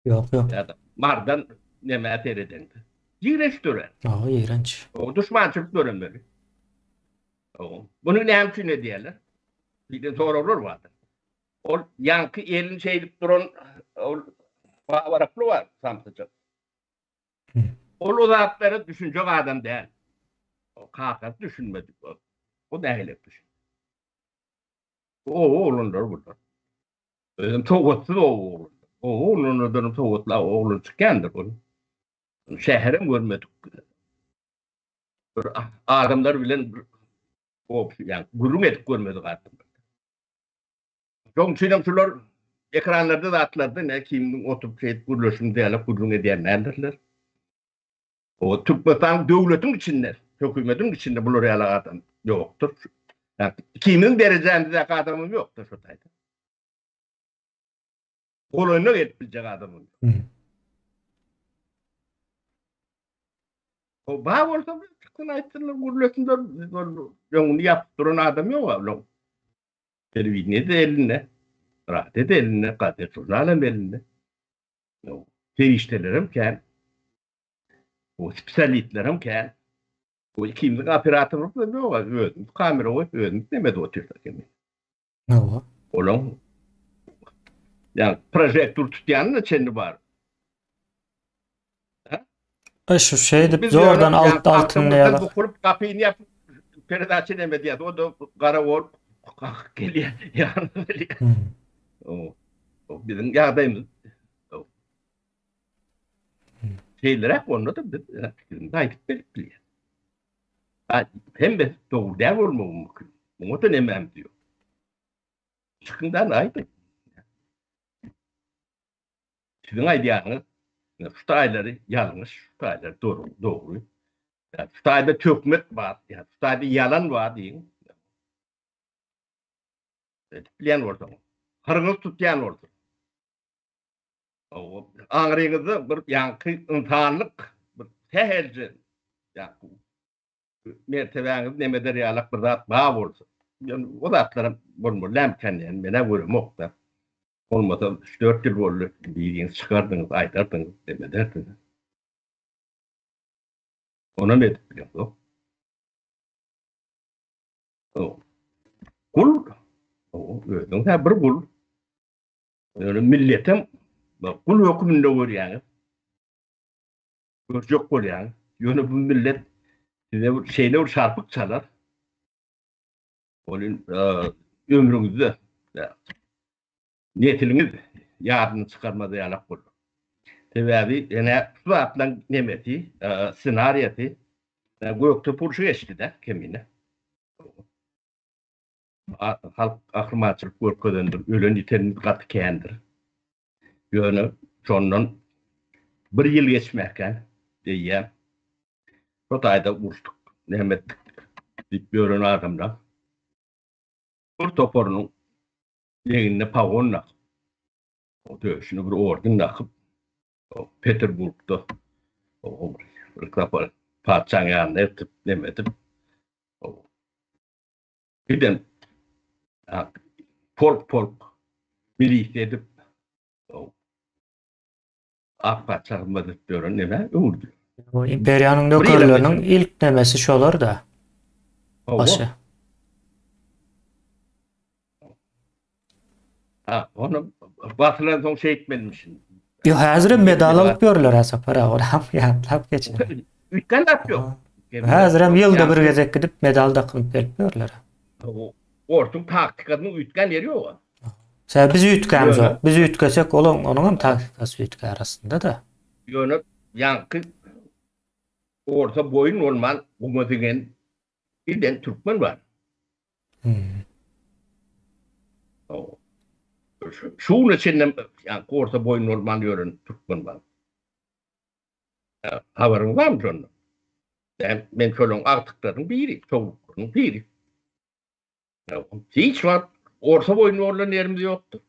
Ýok, ýok. Ýa-da Mardan nämä seredeňde. Ýigrenç dörär. Hawa, ýigrenç. O duşmançylyk döremeli. O, Muny näme üçin edýärler? Diýen soraglar bardyr. Ol ýaňky elini şeýdip duran ol babarakly bar samsyjak. Ol o zatlara düşünjek adam däl. O kakasy düşünmedi. O nähili düşündi? Oba oglanlary bular. Özem sowatsyz oba oglanlary. Oba oglanlardan sowatly oglan çykýandyr ol. Şäherem görmedik. Bir adamlar bilen bir ýa gürrüň edip görmedik adamlar. Şonuň üçin hem şular ekranlarda zatlarda ne kimniň oturyp şeýdip gürleşim däl, gürrüň edýän däldirler. O Türkmenistan döwletiň içinde, hökümetiň içinde bular ýaly adam ýokdur. Ýa kimiň derejämizdäki adamym ýokdur şu taýda. Golaýyna gelip biljek adamym ýok. O bar bolsa çyksyn aýtsynlar, gürlesinler, öňüni ýapyp duran adam ýok onuň. Telewideniýe de elinde, radio da elinde, gazet žurnal hem elinde. Serişdelerem kän. O spesialistlerem kän. Bu ikimiziň operatorymyz ýok, özümiz kamera goýup, özümiz neme edip otyrsak indi. Hawa. Olaň ýa prožektor tutýanyna çenli bar. E şu şeýdip zordan alt altyn ýaly. Bukulyp gapyny ýapyp peredaça neme diýýär. O da gara bolup kakyp gelýär. Ýanyna gelýär. O biziň ýagdaýymyz. Şeýleräk onda-da biz pikirimizi aýdyp berip bilýäris. Hemmesi dogry däl bolmagy mümkin. Muňa-da nemämiz ýok. Çykyň-da aýdyň. Siziň aýdýanyňyz şu taýlary ýalňyş, şu taýlary dogry. Şu taýda töhmet bar, şu taýda ýalan bar diýiň. Edip bilýän bolsaňyz, hyryňyz tutýan bolsa. Aňryňyzda bir ýaňky ynsanlyk bir sähelje ýaňky mertebäňizi nemeder ýalak bir zat bar bolsa. Ýöne o zatlaram bolmaly dälmikä diýen, men-ä göremok-da. Bolmasa üç-dört ýyl boldy, biriňiz çykardyňyz, aýdardyňyz, nemederdiňiz. Onam edip bileňzok. Gul, özüňiz-ä bir gul. Ýöne milletem gul höküminde görýäňiz. Görjek bolýaňyz. Ýöne bu millet size bir şeýle bir şarpyk çalar. Ol ömrüňizde nesliňiz ýadyny çykarmaz ýalak bolar. Sebäbi ene şu zatlaryň nemesi, ssenariýasy Gökdepe urşy geçdi-de kemine. Halk gahrymançylyk görkezendir, ölen-ýitenimiz gaty kändir. Ýöne şondan bir ýyl geçmäkä eýýäm şo taýda uruşdyk, näme etdik diýip ýören adamlar bir toparynyň egnine pagon dakyp, döşüne bir orden dakyp, Peterburgda bir sapar patyşaň ýanyna eltip, neme edip, Giden polk-polk milisiýa edip, ak patyşa hyzmat edip ýören nämä öwürdi. Bu imperiýanyň nökerleriniň ilk nemesi şolar-da. Başy. Ha, ony basylan soň şeýtmelimişin. Ýok, häzirem medal alyp ýörler ha Sapar aga, onam ýatlap geçen. Üýtgän zat ýok. Häzirem ýylda bir gezek gidip medal dakynyp gelip ýörler. Orsuň taktikasynyň üýtgän ýeri ýok. Sebäbi biz üýtgämzok. Biz üýtgesek, olaň onuň hem taktikasy üýtgär aslynda-da. Ýöne ýaňky orsa boýun bolman guma siňen Birden türkmen bar. Şu güne çenlem ýa orta boýun bolman ýören türkmen bar. Habaryň barmy şondan? Men, men şolaryň agtyklarynyň biri, çowluklarynyň biri. Hiç wagt orta boýun bolan ýerimiz ýokdur.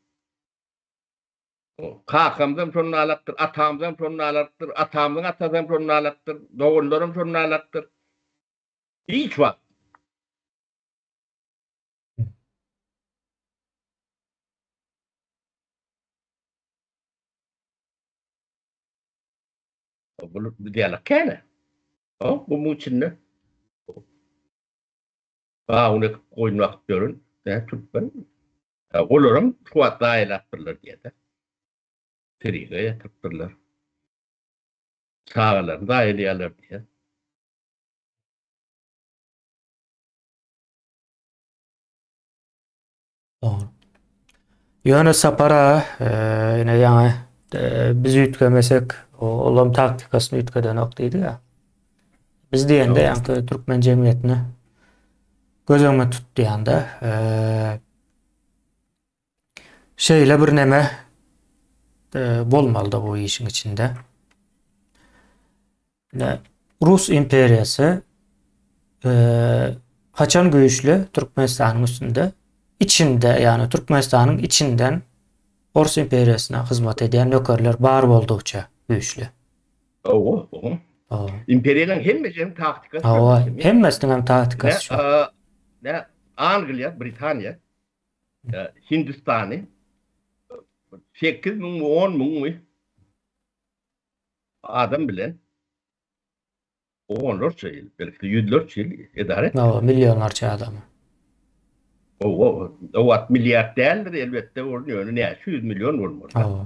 Kakamyzam şonda alakdyr, atamyzam şonda alakdyr, atamyzyň atasam şonda alakdyr, doganlarym şonda alakdyr. Hiç wagt. Bu diýerler käne. O, bu muň içinde. Gawun ekip goýun bakyp ýören, nä türkmen. Olaram şu wagt zaýalapdyrlar diýýär-de. Teriga ýatyrypdyrlar. Çagalaryny zaýalaýarlar diýýär. Dogry. Ýöne Sapar aga, ine ýaňy biz üýtgemesek, olam taktikasyny üýtgedenok diýdi-ä. Biz diýende ýaňky türkmen jemgyýetini göz öňüne tutýanda, şeýle bir neme bolmalyda bu işiň içinde. Ine, Rus imperiýasy haçan güýçli Türkmenistanyň üstünde? Içinde, ýagny Türkmenistanyň içinden Ors imperiýasyna hyzmat edýän nökerler bar boldugyça güýçli. Hawa, hawa. Imperiýalaryň hemmesiniň taktikasy. Hawa, hemmesiniň hem taktikasy şu. Ne Angliýa, Britaniýa, Hindistany 8 müňmi, 10 müňmi adam bilen. Onlarça ýyl, belki-de ýüzlerçe ýyl edara etdi. Hawa, millionlarça adamy. Hawa, o wagt milliard däldir elbetde, ol ýöne näçe ýüz million bolmaly. Hawa.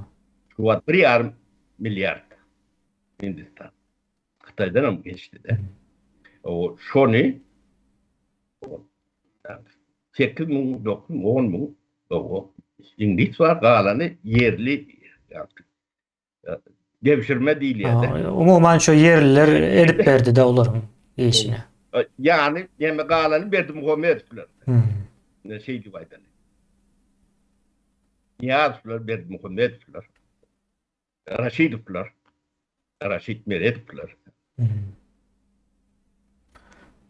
Şu wagt bir ýarym milliard Hindistan. Hytaýdanam geçdi-de. O şony 8000, 9000, 10000 o iňlis bar, galany ýerli debşirme diýilýär-de. Umuman şu ýerliler edip berdi-de olaryň işini. Ýagny, ýene galany Berdimuhamedowlar. Ine şeý diýip aýdaly. Nyýazowlar, Berdimuhamedowlar, Raşidowlar, Raşid Meredowlar.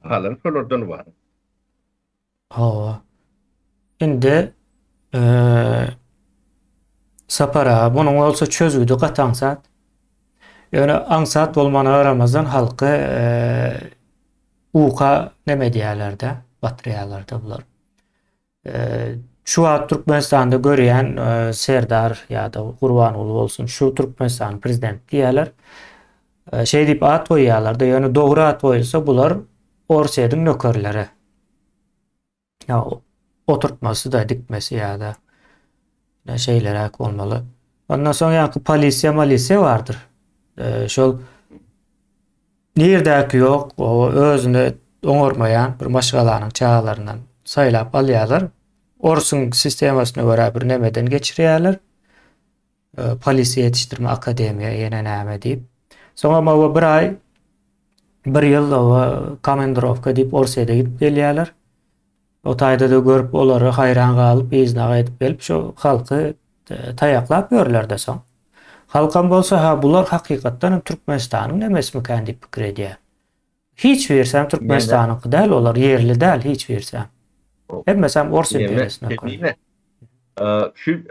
Galany şolardan ybarat. Hawa. Indi Sapar aga, munuň bolsa çözgüdi gaty aňsat. Ýöne aňsat bolmagyna garamazdan halky uka neme edýärler-de, batyrýarlar-da bular. Şu wagt Türkmenistanda görýän Serdar ýa-da Gurbanguly bolsun, şu Türkmenistanyň prezidenti diýýärler. Şeý diýip at goýýarlar-da, ýöne dogry at goýulsa bular Orsýetiň nökerleri. Ýa oturtmasy-da, dikmesi ýa-da şeýleräk bolmaly. Ondan soň ýaňky polisiýa, malisiýa bardyr. Şol Nirdäki ýok, o özüni oňarmaýan bir maşgalanyň çagalaryndan saýlap alýarlar. Orsuň sistemasyna görä bir nemeden geçirýärler. Polisiýa ýetişdirme akademiýa ýene näme diýip. Soňam oba bir aý, bir ýyl oba komandrowka diýip Orsýede gidip gelýärler. O taýda-da görüp olary haýran galyp yzyna gaýdyp gelip şu halky taýaklap ýörler-de soň. Halkam bolsa ha bular hakykatdan hem Türkmenistanyň nemesmikän diýip pikir edýär. Hiç birisem Türkmenistanyňky däl olar ýerli däl hiç birisem. Hemmesem ors imperiýasyna köne. Şu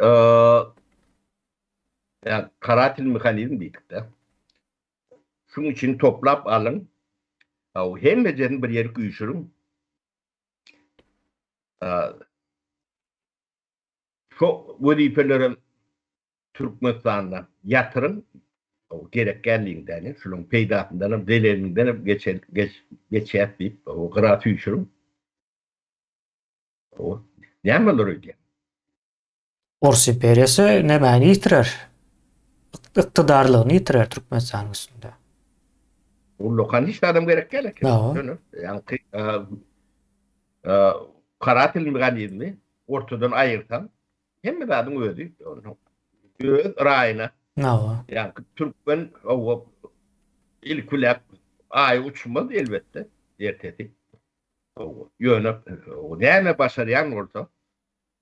karatil mehanizm diýdik-de. Şuň üçin toplap alyň. Hemmejesini bir ýere üýşüriň. Şo wezipelerem Türkmenistanda ýatyryň, gerek däldigini, şularyň peýdasyndanam, zelelindenem geçýäs diýip, gyra süýşüriň. Näme bolar öýdýäň? Ors imperiýasy nämäni ýitirer? Ykdydarlygyny ýitirer Türkmenistanyň üstünde. Ullakan hiç zadam gerek däl eken. Ýöne ýaňky karatel mehanizmi ortadan aýyrsaň, hemme zadyň özi öz raýyna. Hawa. Ýaňky türkmen hawa ilki bilen aýy uçmaz elbetde ertesi. Hawa. Ýöne näme başarýan bolsa,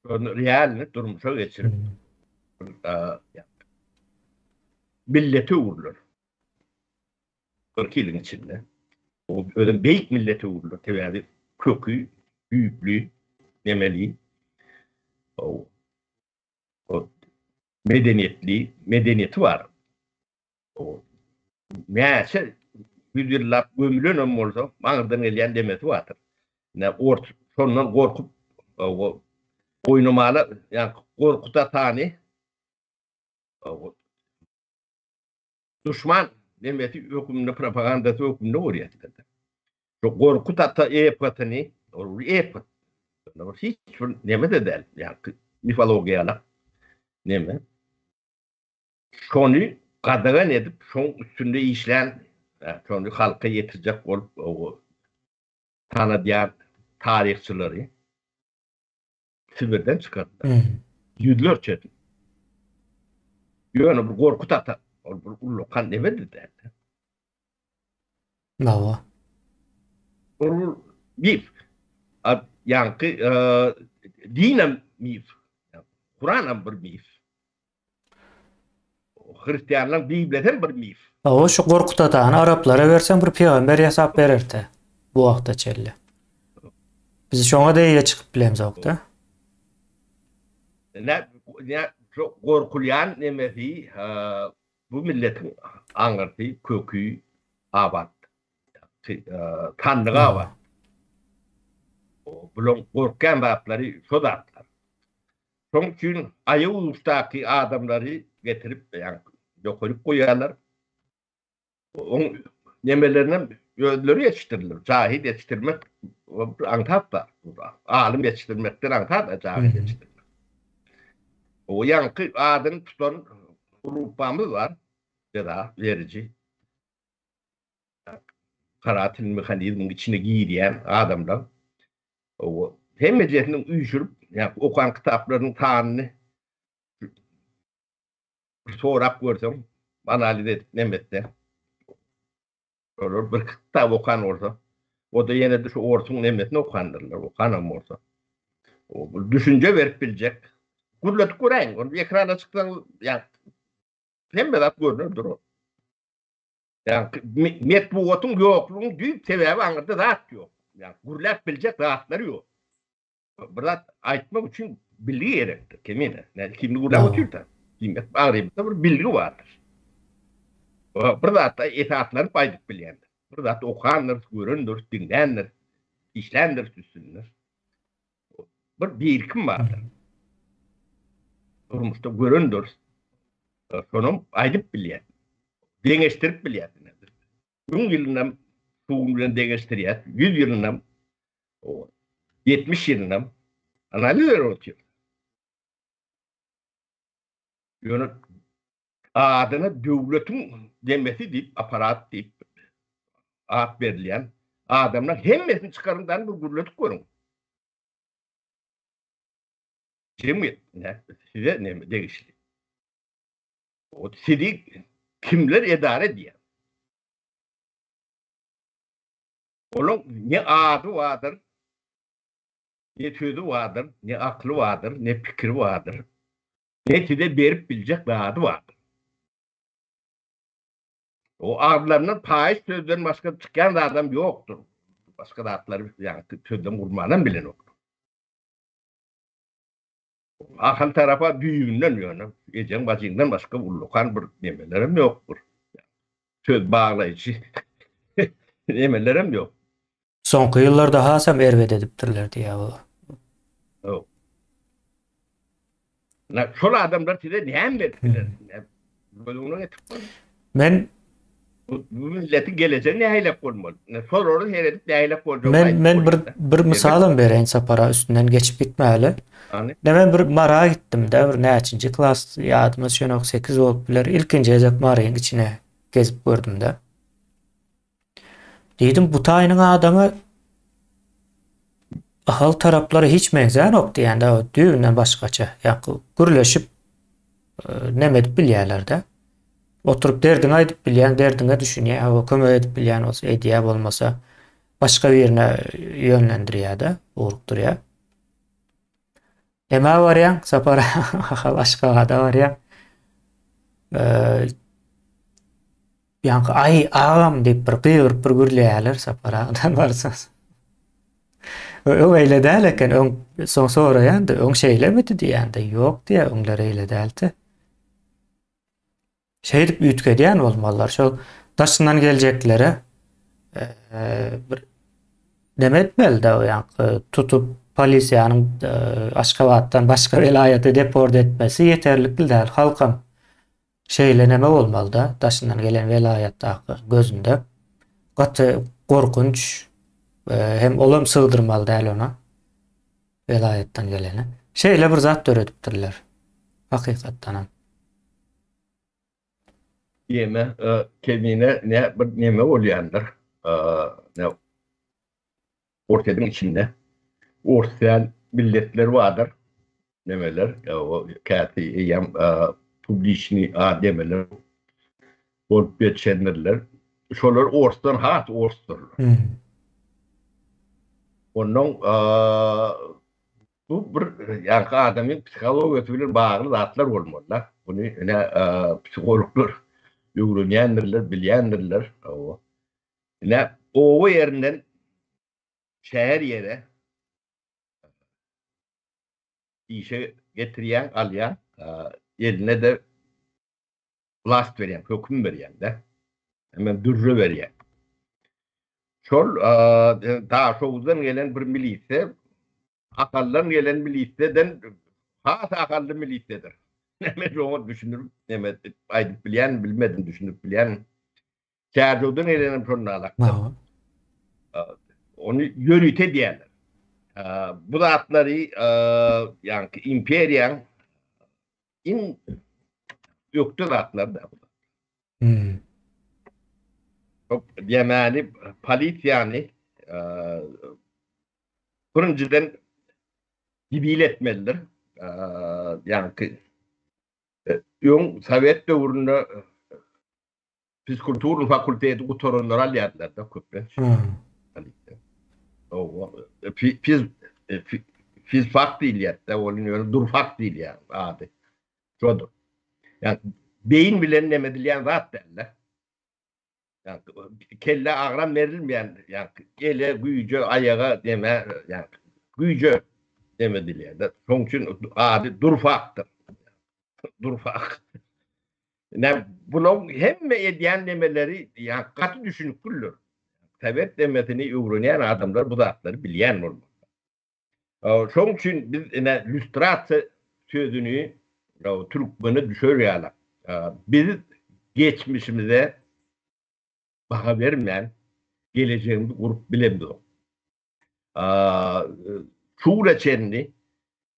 Şony realny durmuşa geçirip millete öwrüler. 40 ýylyň içinde. O özem beýik millete öwrüler. Sebäbi köki düýpli, nemeli. O medeniýetli, medeniýeti bar. Näçe ýüz ýyllap gömülenem bolsa, aňyrdan gelýän demesi bardyr. Ine, ors şondan gorkup, oýnamala, ýa Gorkut atany duşman demesi hökmünde, propagandasy hökmünde görýärdiler. Şu Gorkut ata eposyny, ol bir epos. Hiç bir neme-de däl, ýa mifologiýalyk neme. Şony gadagan edip, şoň üstünde işlän, şony halka ýetirjek bolup tanadýan taryhçylary Sibirden çykardylar. Ýüzlerçesini. Ýöne bir Gorkut ata, ol bir ullakan neme-de däl. Hawa. Ol bir mif. Ýaňky dinem mif. Kuranam bir mif. Hristianlaryň Bibliýasy hem bir mif. Hawa, şu Gorkut atany araplara berseň bir pygamber ýasap bererdi bu wagta çenli. Biz şoňa-da eýe çykyp bilemzok-da. Ne, ne, şu gorkulýan nemesi, bu milletiň aňyrsy, köki abat. Sandygy abat. Bularyň gorkýan zatlary şo zatlar. Şonuň üçin aýak uçdaky adamlary getirip, ýaňky ýokaryk goýýarlar. Oň nemelerinem. özleri ýetişdirilir. Jahil ýetişdirmek aňsat zat. Alym ýetişdirmekden aňsat jahil ýetişdirmek. O ýaňky adyny tutan gruppamyz bar, jeza beriji. Karatil mehanizmiň içine girýän adamlar. O hemmejesini üýşürip, ýa okan kitaplarynyň sanyny sorap görseň, analiz edip neme etseň, olar bir kitap okan bolsa, o-da ýene-de şu orsuň nemesini okandyrlar, okanam bolsa. O bir düşünje berip biljek. Gürledip göräýiň, ony ekrana çyksaňyz, ýa hemme zat görner durar. Ýa metbugatyň ýoklugyň düýp sebäbi aňyrda zat ýok. Ýa gürläp biljek zatlary ýok. Bir zat aýtmak üçin bilgi gerekdir, Kemine. Näme kimni gürläp otyrda? Diýmek, aňrymyzda bir bilgi bardyr. Bir zatda esaslanyp aýdyp bilýändir. Bir zat okandyr, görendir, diňländir, işländir üstünde. Bir birikim bardyr. Durmuşda görendir. Şonam aýdyp bilýär. Deňeşdirip bilýär. Müň ýylynam şu gün bilen deňeşdirýär, 100 ýylynam 70 ýylynam analiz berip otyr. Ýöne adyna döwletiň demesi diýip, aparat diýip at berilýän adamlar hemmesini çykaryň dan bir gürledip görüň. Jemgyýet size näme degişli? O sizi kimler edara edýär? Olaň ne ady bardyr, ne sözi bardyr, ne akly bardyr, ne pikiri bardyr, ne size berip biljek zady bardyr. O agzlaryndan paýyş sözden başga çykýan zadam ýokdur. Başga zatlary ýaňky sözden gurmanam bilenoklar. Ahal tarapa düýbünden ýöne ejeň bajyňdan başga ullakan bir nemelerem ýok bir. Söz baglaýjy nemelerem ýok. Soňky ýyllarda hasam erbet edipdirler diýýär bu. Ýok. Na, şol adamlar size näme berip biler? Göz öňüne getirip görüň. Men Bu, bu milletiň gelejegi nähilek bolmaly? Ne şolary seredip nähilek boljagyny men aýdyp men bir bolýar-da. bir mysalam bereýin Sapara üstünden geçip gitmäli. Hany? Ne men bir Mara gitdim-de, bir näçinji klas ýadyma düşenok, 8 bolup biler. Ilkinji gezek Maryň içine gezip gördüm-de. Diýdim, bu taýynyň adamy Ahal taraplara hiç meňzänok diýende, düýbünden başgaça. Ýa gürleşip e, neme edip bilýärler-de. Oturyp derdiňi aýdyp bilýän, derdiňe düşünýär, hawa kömek edip bilýän bolsa edýär, bolmasa başga birine ýönlendirýär-de, ugrukdyrýar. Emä barýaň, Sapar Ahal Aşgabada barýaň. Ýaňky aý agam diýip bir gygyryp bir gürleýärler Sapar agadan barsa. Öň eýle däl eken, öň soň soraýan-da, öň şeýlemidi diýýän-de, ýok diýýär, öňler eýle däldi. Şeýdip üýtgedýän bolmalylar. Şol daşyndan geljeklere bir neme etmeli-de, ýaňky tutup polisiýanyň Aşgabatdan başga welaýata deport etmesi ýeterlikli däl. Halkam şeýle neme bolmaly-da, daşyndan gelen welaýatdaky gözünde gaty gorkunç hem olam sygdyrmaly däl ona welaýatdan gelene. Şeýle bir zat döredipdirler. Hakykatdanam. Ýeme kemine ne bir neme bolýandyr. Ne Orsýetiň içinde ors däl milletler bardyr. Nemeler, o käsi eýýäm publiçni a demeler bolup geçendirler. Şolar orsdan has orsdurlar. Ondan Bu bir ýaňky adamyň psihologiýasy bilen bagly zatlar bolmaly-da. Muny ine psihologlar öwrenýändirler, bilýändirler. Hawa. Ine oba ýerinden şäher ýere işe getirýäň, alýaň, eline-de Vlast berýän, höküm berýän-de. Hemem dürre berýän. Şol Daşoguzdan gelen bir milise Ahaldan gelen miliseden has ahally milisedir. Men oňa düşündirip, neme aýdyp bilýän, bilmedim, düşündirip bilýän. Çärjewden gelenem şonda alakdyr. Ony ýörite edýärler. Bu zatlary ýaňky imperiýaň iň ökde zatlary-da bu. Hmm. Diýmäni polisiýany birinjiden dibil etmelidir. Ýaňky öň sowet döwründe Fizkulturny fakulteti gutaranlary alýardylar-da köplenç. Fiz fizfak diýilýär-de, ol ýöne durfak diýilýär ady. Şodur. Ýa beýin bilen neme edilýän zat däl-de. Ýa kellä agram berilmeýän, ýa ele, güýje, aýaga neme, ýa güýje neme edilýär-de. Şonuň üçin ady durfakdyr. Durfak. Ine, bulaň hemme edýän nemeleri ýa gaty düşüniklidir. Sowet nemesini öwrenýän adamlar bu zatlary bilýän bolmaly. Şoň üçin biz ine lýustrasiýa sözüni türkmene düşer ýaly biz geçmişimize baha bermän gelejegimizi gurup bilemzok. Şu güne çenli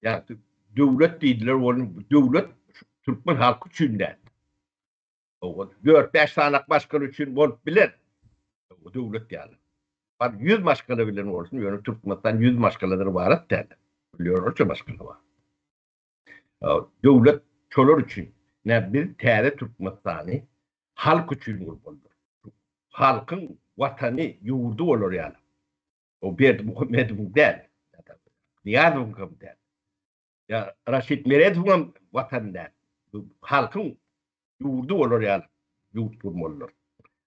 ýa döwlet diýdiler, ol döwlet türkmen halky üçin däl. Dört-bäş sanak maşgala üçin bolup biler. Döwlet ýaly. Bar 100 maşgala bilen bolsun, ýöne Türkmenistan 100 maşgaladan ybarat däl. Millionlarça maşgala bar. Döwlet şolar üçin. Nä biz täze Türkmenistany halk üçin gurmalydyr. Halkyň watany, ýurdy bolar ýaly. O Berdimuhamedowyň däl. Nyýazowyň hem däl. Ýa Raşid Meredowyň hem watany däl. Bu halkyň ýurdy bolar ýaly ýurt gurmalydyr.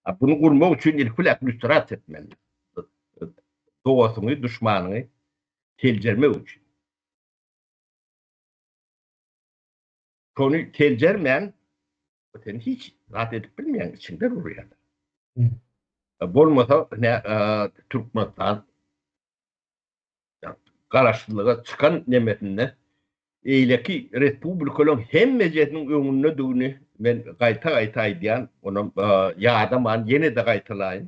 A bunu gurmak üçin ilki bilen lýustrasiýa etmeli. Dostuňy, duşmanyňy seljermek üçin. Şony seljermän sen hiç zat edip bilmeýäň, içiňden urýarlar. Bolmasa ne Türkmenistan garaşsyzlyga çykan nemesinde eýleki respublikalaryň hemmejesiniň öňündedigini men gaýta-gaýta aýdýan, onam ýadaman ýene-de gaýtalaýyn.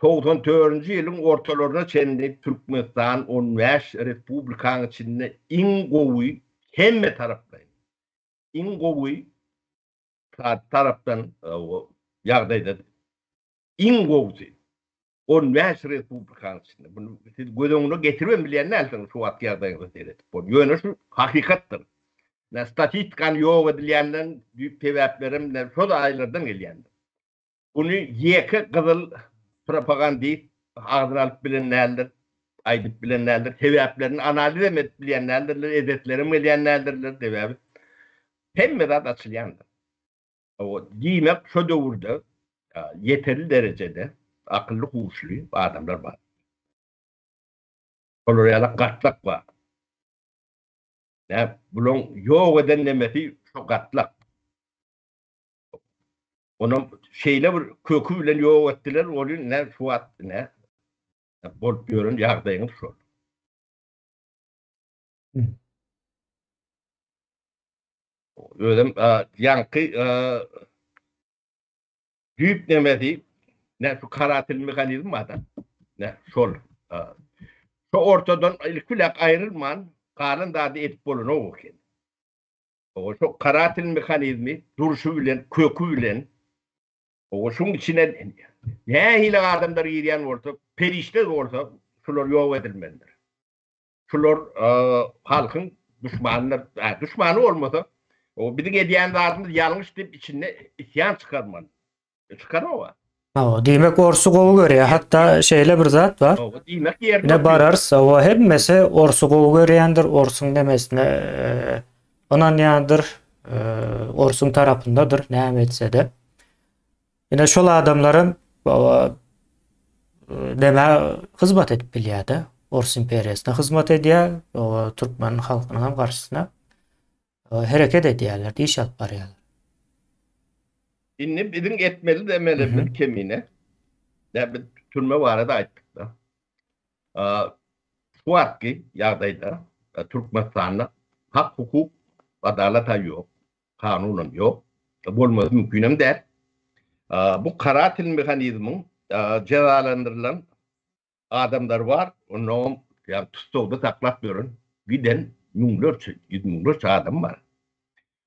94-nji ýylyň ortalaryna çenli Türkmenistan 15 respublikanyň içinde iň gowy hemme taraplaýyn, iň gowy tarapdan ýagdaýdady. Iň gowusy. 15 respublikanyň içinde. Bunu siz göz öňüne getiribem bilýän dälsiňiz şu wagtky ýagdaýyňyza seredip. Ýöne şu hakykatdyr. Nä statistikany ýok edilýänden düýp sebäplerem nä şol aýlardan gelýändir. Buny ýeke gyzyl propagandist agzyna alyp bilen däldir, aýdyp bilen däldir, sebäplerini analizem edip bilýän däldirler, edeslerem gelýän däldirler, sebäbi hemme zat açylýandyr. Diýmek, şo döwürde ýeterli derejede akylly-huşly adamlar bar. Şolar ýaly gatlak bar. Nä, bulaň ýok eden nemesi şo gatlak. Onam şeýle bir köki bilen ýok etdiler, ony nä şu wagt nä bolup ýören ýagdaýyňyz şol. Özem ýaňky düýp nemesi nä şu karatil mehanizm bar-da. Nä şol. Şo ortadan ilki bilen aýrylman galan zady edip bolanok eken. Owa şo karatil mehanizmi durşy bilen, köki bilen owa şuň içine nähili adamlar girýän bolsa, perişde bolsa şular ýok edilmelidir. Şular halkyň duşmanydyr. Duşmany bolmasa, o biziň edýän zadymyz ýalňyş diýip içinde isýan çykarmaly. Çykarowa. Hawa, diýmek orsy gowy görýär. Hatda şeýle bir zat bar. Hawa, diýmek ýerine Ine bararys, hawa, hemmesi orsy gowy görýändir, orsuň nemesine ynanýandyr, orsuň tarapyndadyr, näme etse-de. Ine şol adamlaram hawa nämä hyzmat edip bilýär-de. Ors imperiýasyna hyzmat edýär, hawa, türkmen halkynyň hem garşysyna hereket edýärler, iş alyp barýarlar. Indi biziň etmeli demelimiz kemine. Ýa biz türme barada aýtdyk-da. Şu wagtky ýagdaýda Türkmenistanda hak-hukuk, adalat-a ýok, kanunam ýok, bolmasy mümkinem däl. Bu karatil mehanizmiň jezalandyrylan. adamlar bar, onnoňam ýa tussagda saklap ýören giden müňlerçe, ýüz müňlerçe adam bar.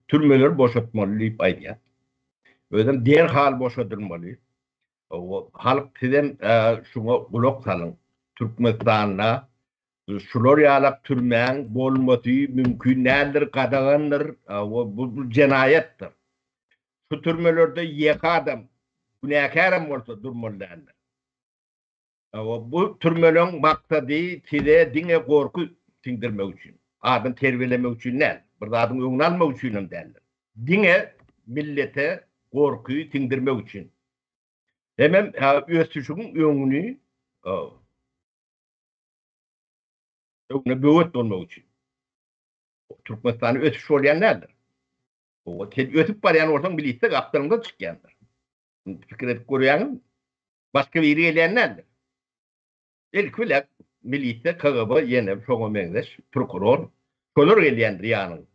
Türmeleri boşatmaly diýip aýdýar. Özem derhal boşadylmaly. Halk sizem şuňa gulak salyň. Türkmenistanda şular ýalak türmäň bolmasy mümkin däldir, gadagandyr, bu jenaýatdyr. Şu türmelerde ýeke adam, günäkärem bolsa durmaly däldir. Bu türmeleň maksady size diňe gorky siňdirmek üçin, adam terbiýelemek üçin däl, bir zadyň öňüni almak üçin hem däldir. Diňe millete gorky siňdirmek üçin. Hemem ösüşiň öňüni öňüne böwet bolmak üçin. Türkmenistanda ösüş bolýan däldir. Sen ösüp barýan bolsaň milisiýa gapdalyňdan çykýandyr. Pikir edip görýäňmi? Başga biri gelýän däldir. Ilki bilen milisiýa, KGB, ýene şoňa meňzeş prokuror, şolar gelýändir ýanyňa.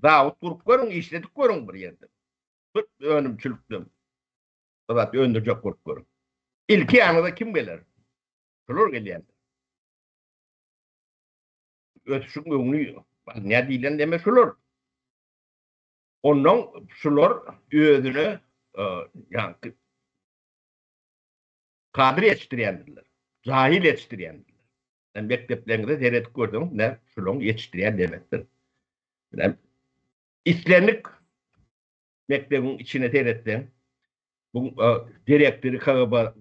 Zawod gurup görüň, işledip görüň bir ýerde. Bir önümçilikde bir zat öndürjek bolup görüň. Ilki ýanyňyza kim geler? Şolar gelýändir. Ösüşiň öňüni alynýar diýlen neme şolar. Ondan şular özüne ýaňky kadr ýetişdirýändirler. Jahil ýetişdirýändirler. Sen mekdepleriňize seredip görseňiz, ne şularyň ýetişdirýän demekdir. Bilen islendik mekdebiň içine seretseň, bu direktory KGB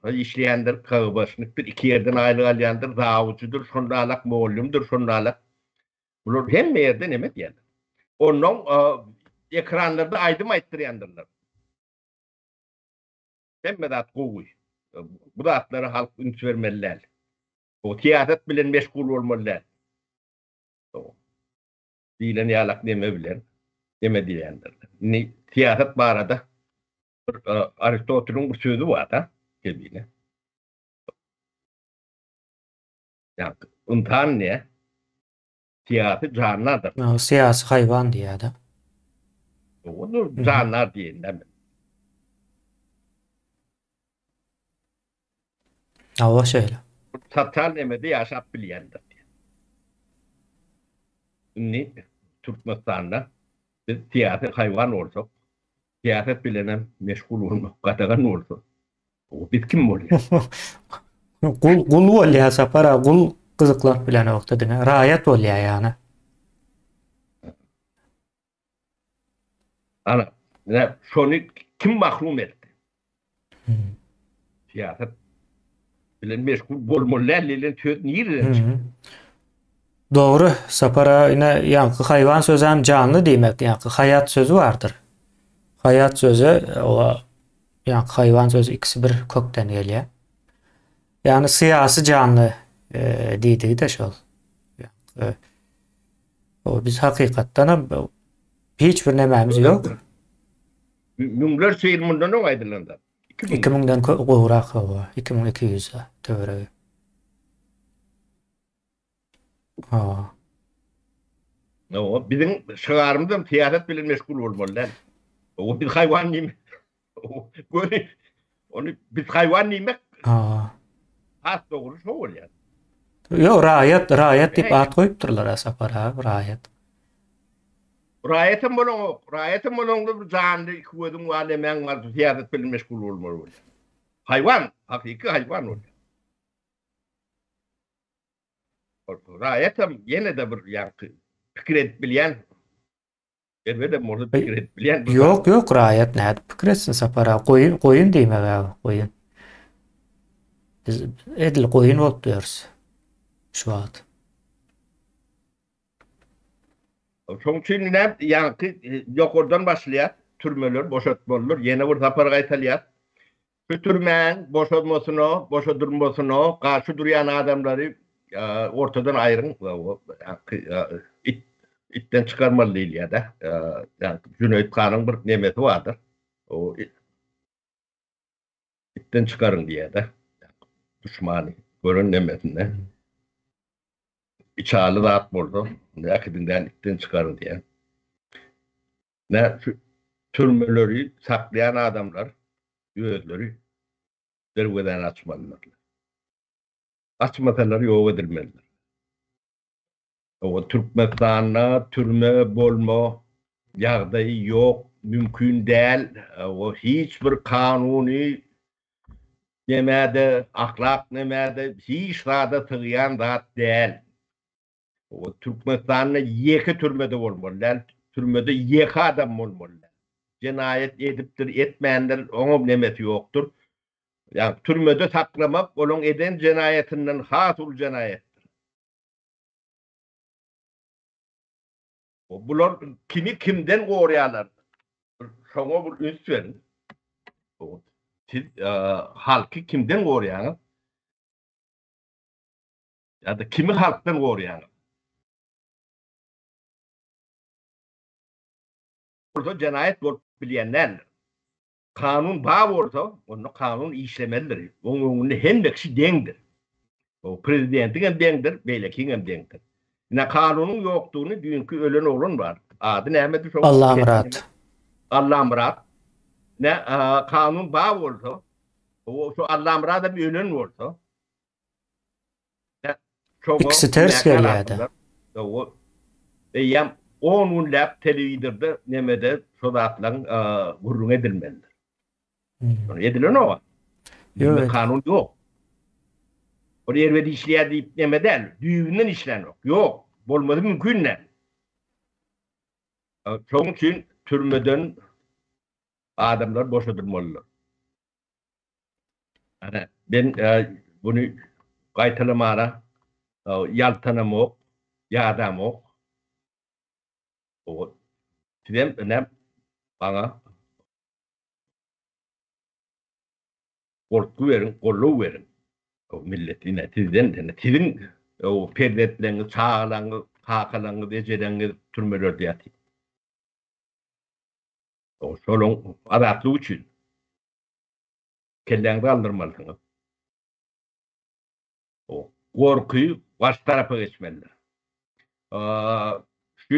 işleýändir, KGB-şnikdir, iki ýerden aýlyk alýandyr, zawujydyr, şondalak mugallymdyr, şondalak. Bular hemme ýerde neme diýýärler. Ondan ekranlarda aýdym aýtdyrýandyrlar. Hemme zat gowy. Bu zatlara halk üns bermeli däl. O syýasat bilen meşgul bolmaly däl. Diýlen ýalak neme bilen neme diýýändirler. Indi syýasat barada bir Aristoteliň bir sözi bar-da, kemine. Ýa ynsan ne? Syýasy jandardyr. Syýasy haýwan diýýär-de. Ony jandar diýen men. Hawa şeýle. Sosial nemede ýaşap bilýändir. Indi Türkmenistanda biz syýasy haýwan bolsak, syýasat bilenem meşgul bolmak gadagan bolsa, Biz kim bolýar? Gul gul bolýar Sapar aga, gul gyzyklanyp bilenokdy diňe. Raýat bolýar ýagny. Ana, ine şony kim mahrum etdi? Hmm. Syýasat bilen meşgul bolmaly däl diýlen söz nireden çykdy? Dogry, Sapar aga, ine ýaňky haýwan sözem janly diýmek, ýaňky haýat sözi bardyr. Haýat sözi o Ýaňky haýwan sözi ikisi bir kökden gelýär. Ýagny syýasy janly e, diýdigi-de şol. Ýaňky o biz hakykatdan hem hiç bir nemämiz ýok. Müňlerçe ýyl mundan öň aýdylan zat. 2000-den gowrak hawa, 2200 töweregi. Ha. No, biziň şygarymyzam syýasat bilen meşgul bolmaly däl. O biz haýwan diýmek. Göni ony biz haýwan diýmek. Ha. Has dogry şo bolýar. Ýok, raýat, raýat diýip at goýupdyrlar Sapar aga, raýat. Raýatam bolaňok, raýatam bolaňda bir janly iki gözüň bar, nemäň bar, syýasat bilen meşgul bolmaly bolýar. Haýwan, hakyky haýwan bolýar. Raýatam ýene-de bir ýaňky pikir edip bilýän erbedem bolsa pikir edip bilýän bir Ýok, ýok, raýat nädip pikir etsin Sapar aga? Goýun, goýun diýmek aga, goýun. Biz edil goýun bolup ýörüs şu wagt. Şoň üçin ine ýaňky ýokardan başlaýar, türmeler boşatmalydyr. Ýene bir sapar gaýtalýar. Şu türmäň boşalmasyna, boşadylmasyna garşy durýan adamlary ortadan aýryň, it itden çykarmaly diýilýär-de. Jüneýit hanyň bir nemesi bardyr. O itden çykaryň diýýär-de. Duşmany gören nemesinde. Içaly zat bolsa, äkidiň däl itden çykaryň diýýär. Nä şu türmeleri saklaýan adamlar özleri derwezäni açmalydyrlar. Gaçmasalar ýok edilmelidir. Hawa, Türkmenistanda türme bolma ýagdaýy ýok, mümkin däl. Hawa, hiç bir kanuny nemä-de, ahlak nemä-de, hiç zada sygýan zat däl. Hawa, Türkmenistanda ýeke türme-de bolmaly däl, türmede ýeke adam bolmaly däl. Jenaýat edipdir, etmändir, oňam nemesi ýokdur. Ýa türmede saklamak olaň eden jenaýatyndan has uly jenaýatdyr. Bular kimi kimden gorýarlar? Şoňa bir üns beriň. Siz halky kimden gorýaňyz? Ýa-da kimi halkdan gorýaňyz? Bolsa jenaýat bolup bilýän däldir. Kanun bar bolsa, onda kanun işlemelidir. Oň öňünde hemme kişi deňdir. O prezidentiň hem deňdir, beýlekiň hem deňdir. Ine kanunyň ýokdugyny düýnki ölen oglan bar. Ady nämedi şoň? Allamyrat. Allamyrat. Ine kanun bar bolsa, o şu Allamyrat hem ölen bolsa, İkisi ters gelýärdi. Hawa. Eýýäm 10 günläp telewizorda nemede şo zatlaryň gürrüň edilmelidir. Ýöne edilenok. Ýok, kanun ýok. Ol erbet işleýär diýip neme däl, düýbünden işlänok. Ýok, bolmazy mümkin däl. Şonuň üçin türmeden adamlar boşadylmalydyr. Ana, men buny gaýtalamana ýaltanamok, ýadamok. Sizem inem maňa goltgy beriň, goldaw beriň. Millet ine sizden, ine siziň perzentleriňiz, çagalaryňyz, kakalaryňyz, ejeleriňiz türmelerde ýatyr. Şolaryň azatlygy üçin. Kelläňizi galdyrmalysyňyz. Gorky garşy tarapa geçmelidir. Şu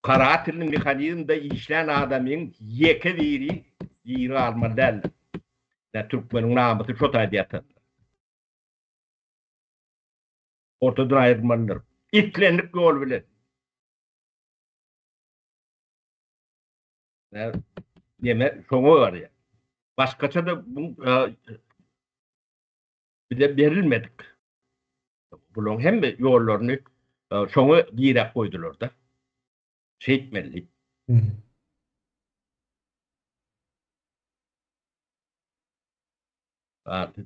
karatelny mehanizmde işlän adamyň ýeke biri diri galmaly däldir. Ýa türkmeniň namysy şo taýda ýatandyr. Ortadan aýyrmalydyr. Islendik ýol bilen. Neme şoňa barýar. Başgaça-da bu bize berilmedik. Bularyň hemme ýollaryny şoňa diräp goýdular-da. Şeýtmeli diýip.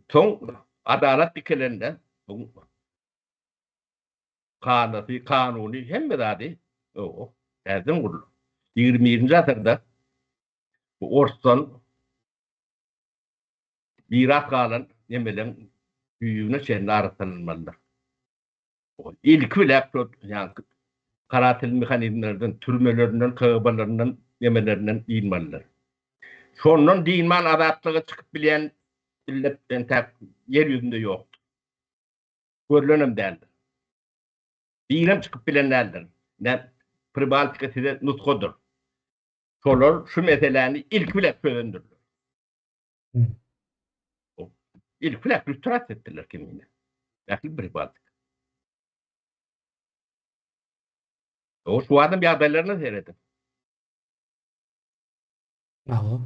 Soň adalat dikelende bu Kanasy, kanuny, hemme zady o täzeden guruldy. Ýigrimi birinji asyrda bu orsdan miras galan nemeleň düýbüne çenli arassalanmalydyr. Ilki bilen şol ýaňky karatel mehanizmlerden, türmelerinden, KGB-laryndan, nemelerinden dynmalydyr. Şondan dynman azatlyga çykyp bilýän millet entäk ýer ýüzünde ýokdur. Görlenem däldir. Birem çykyp bilen däldir. Ine, Pribaltika size nusgadyr. Şolar şu meseläni ilki bilen çözendirler. Ilki bilen lýustrasiýa etdiler kimini. Ähli Pribaltika. O şu adam ýagdaýlaryna serediň. Hawa.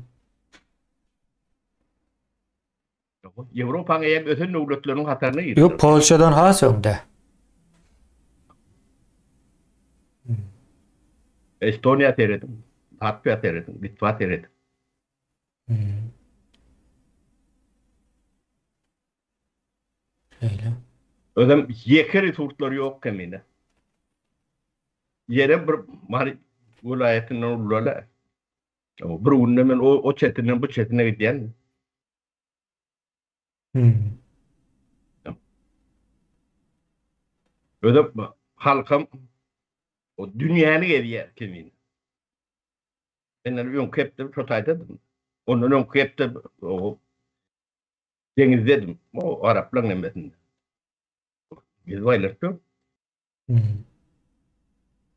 Ýewropanyň eýýäm ösen döwletleriniň hataryna girdi. Ýok, Polşadan has öňde. Estoniýa serediň, Latwiýa serediň, Litwa serediň. Şeýle. Özem ýeke resurslary ýok kemine. Ýere bir Mary welaýatyndan ulaly. Bir günde men o, o çetinden bu çetine gidýän. Hmm. Özem halkam o dünýäni gezýär kemine. Men öňki hepde şo taýdadym. Ondan öňki hepde o deňizdedim. O araplaryň nemesinde. Gezip aýlanyp ýör. Hmm.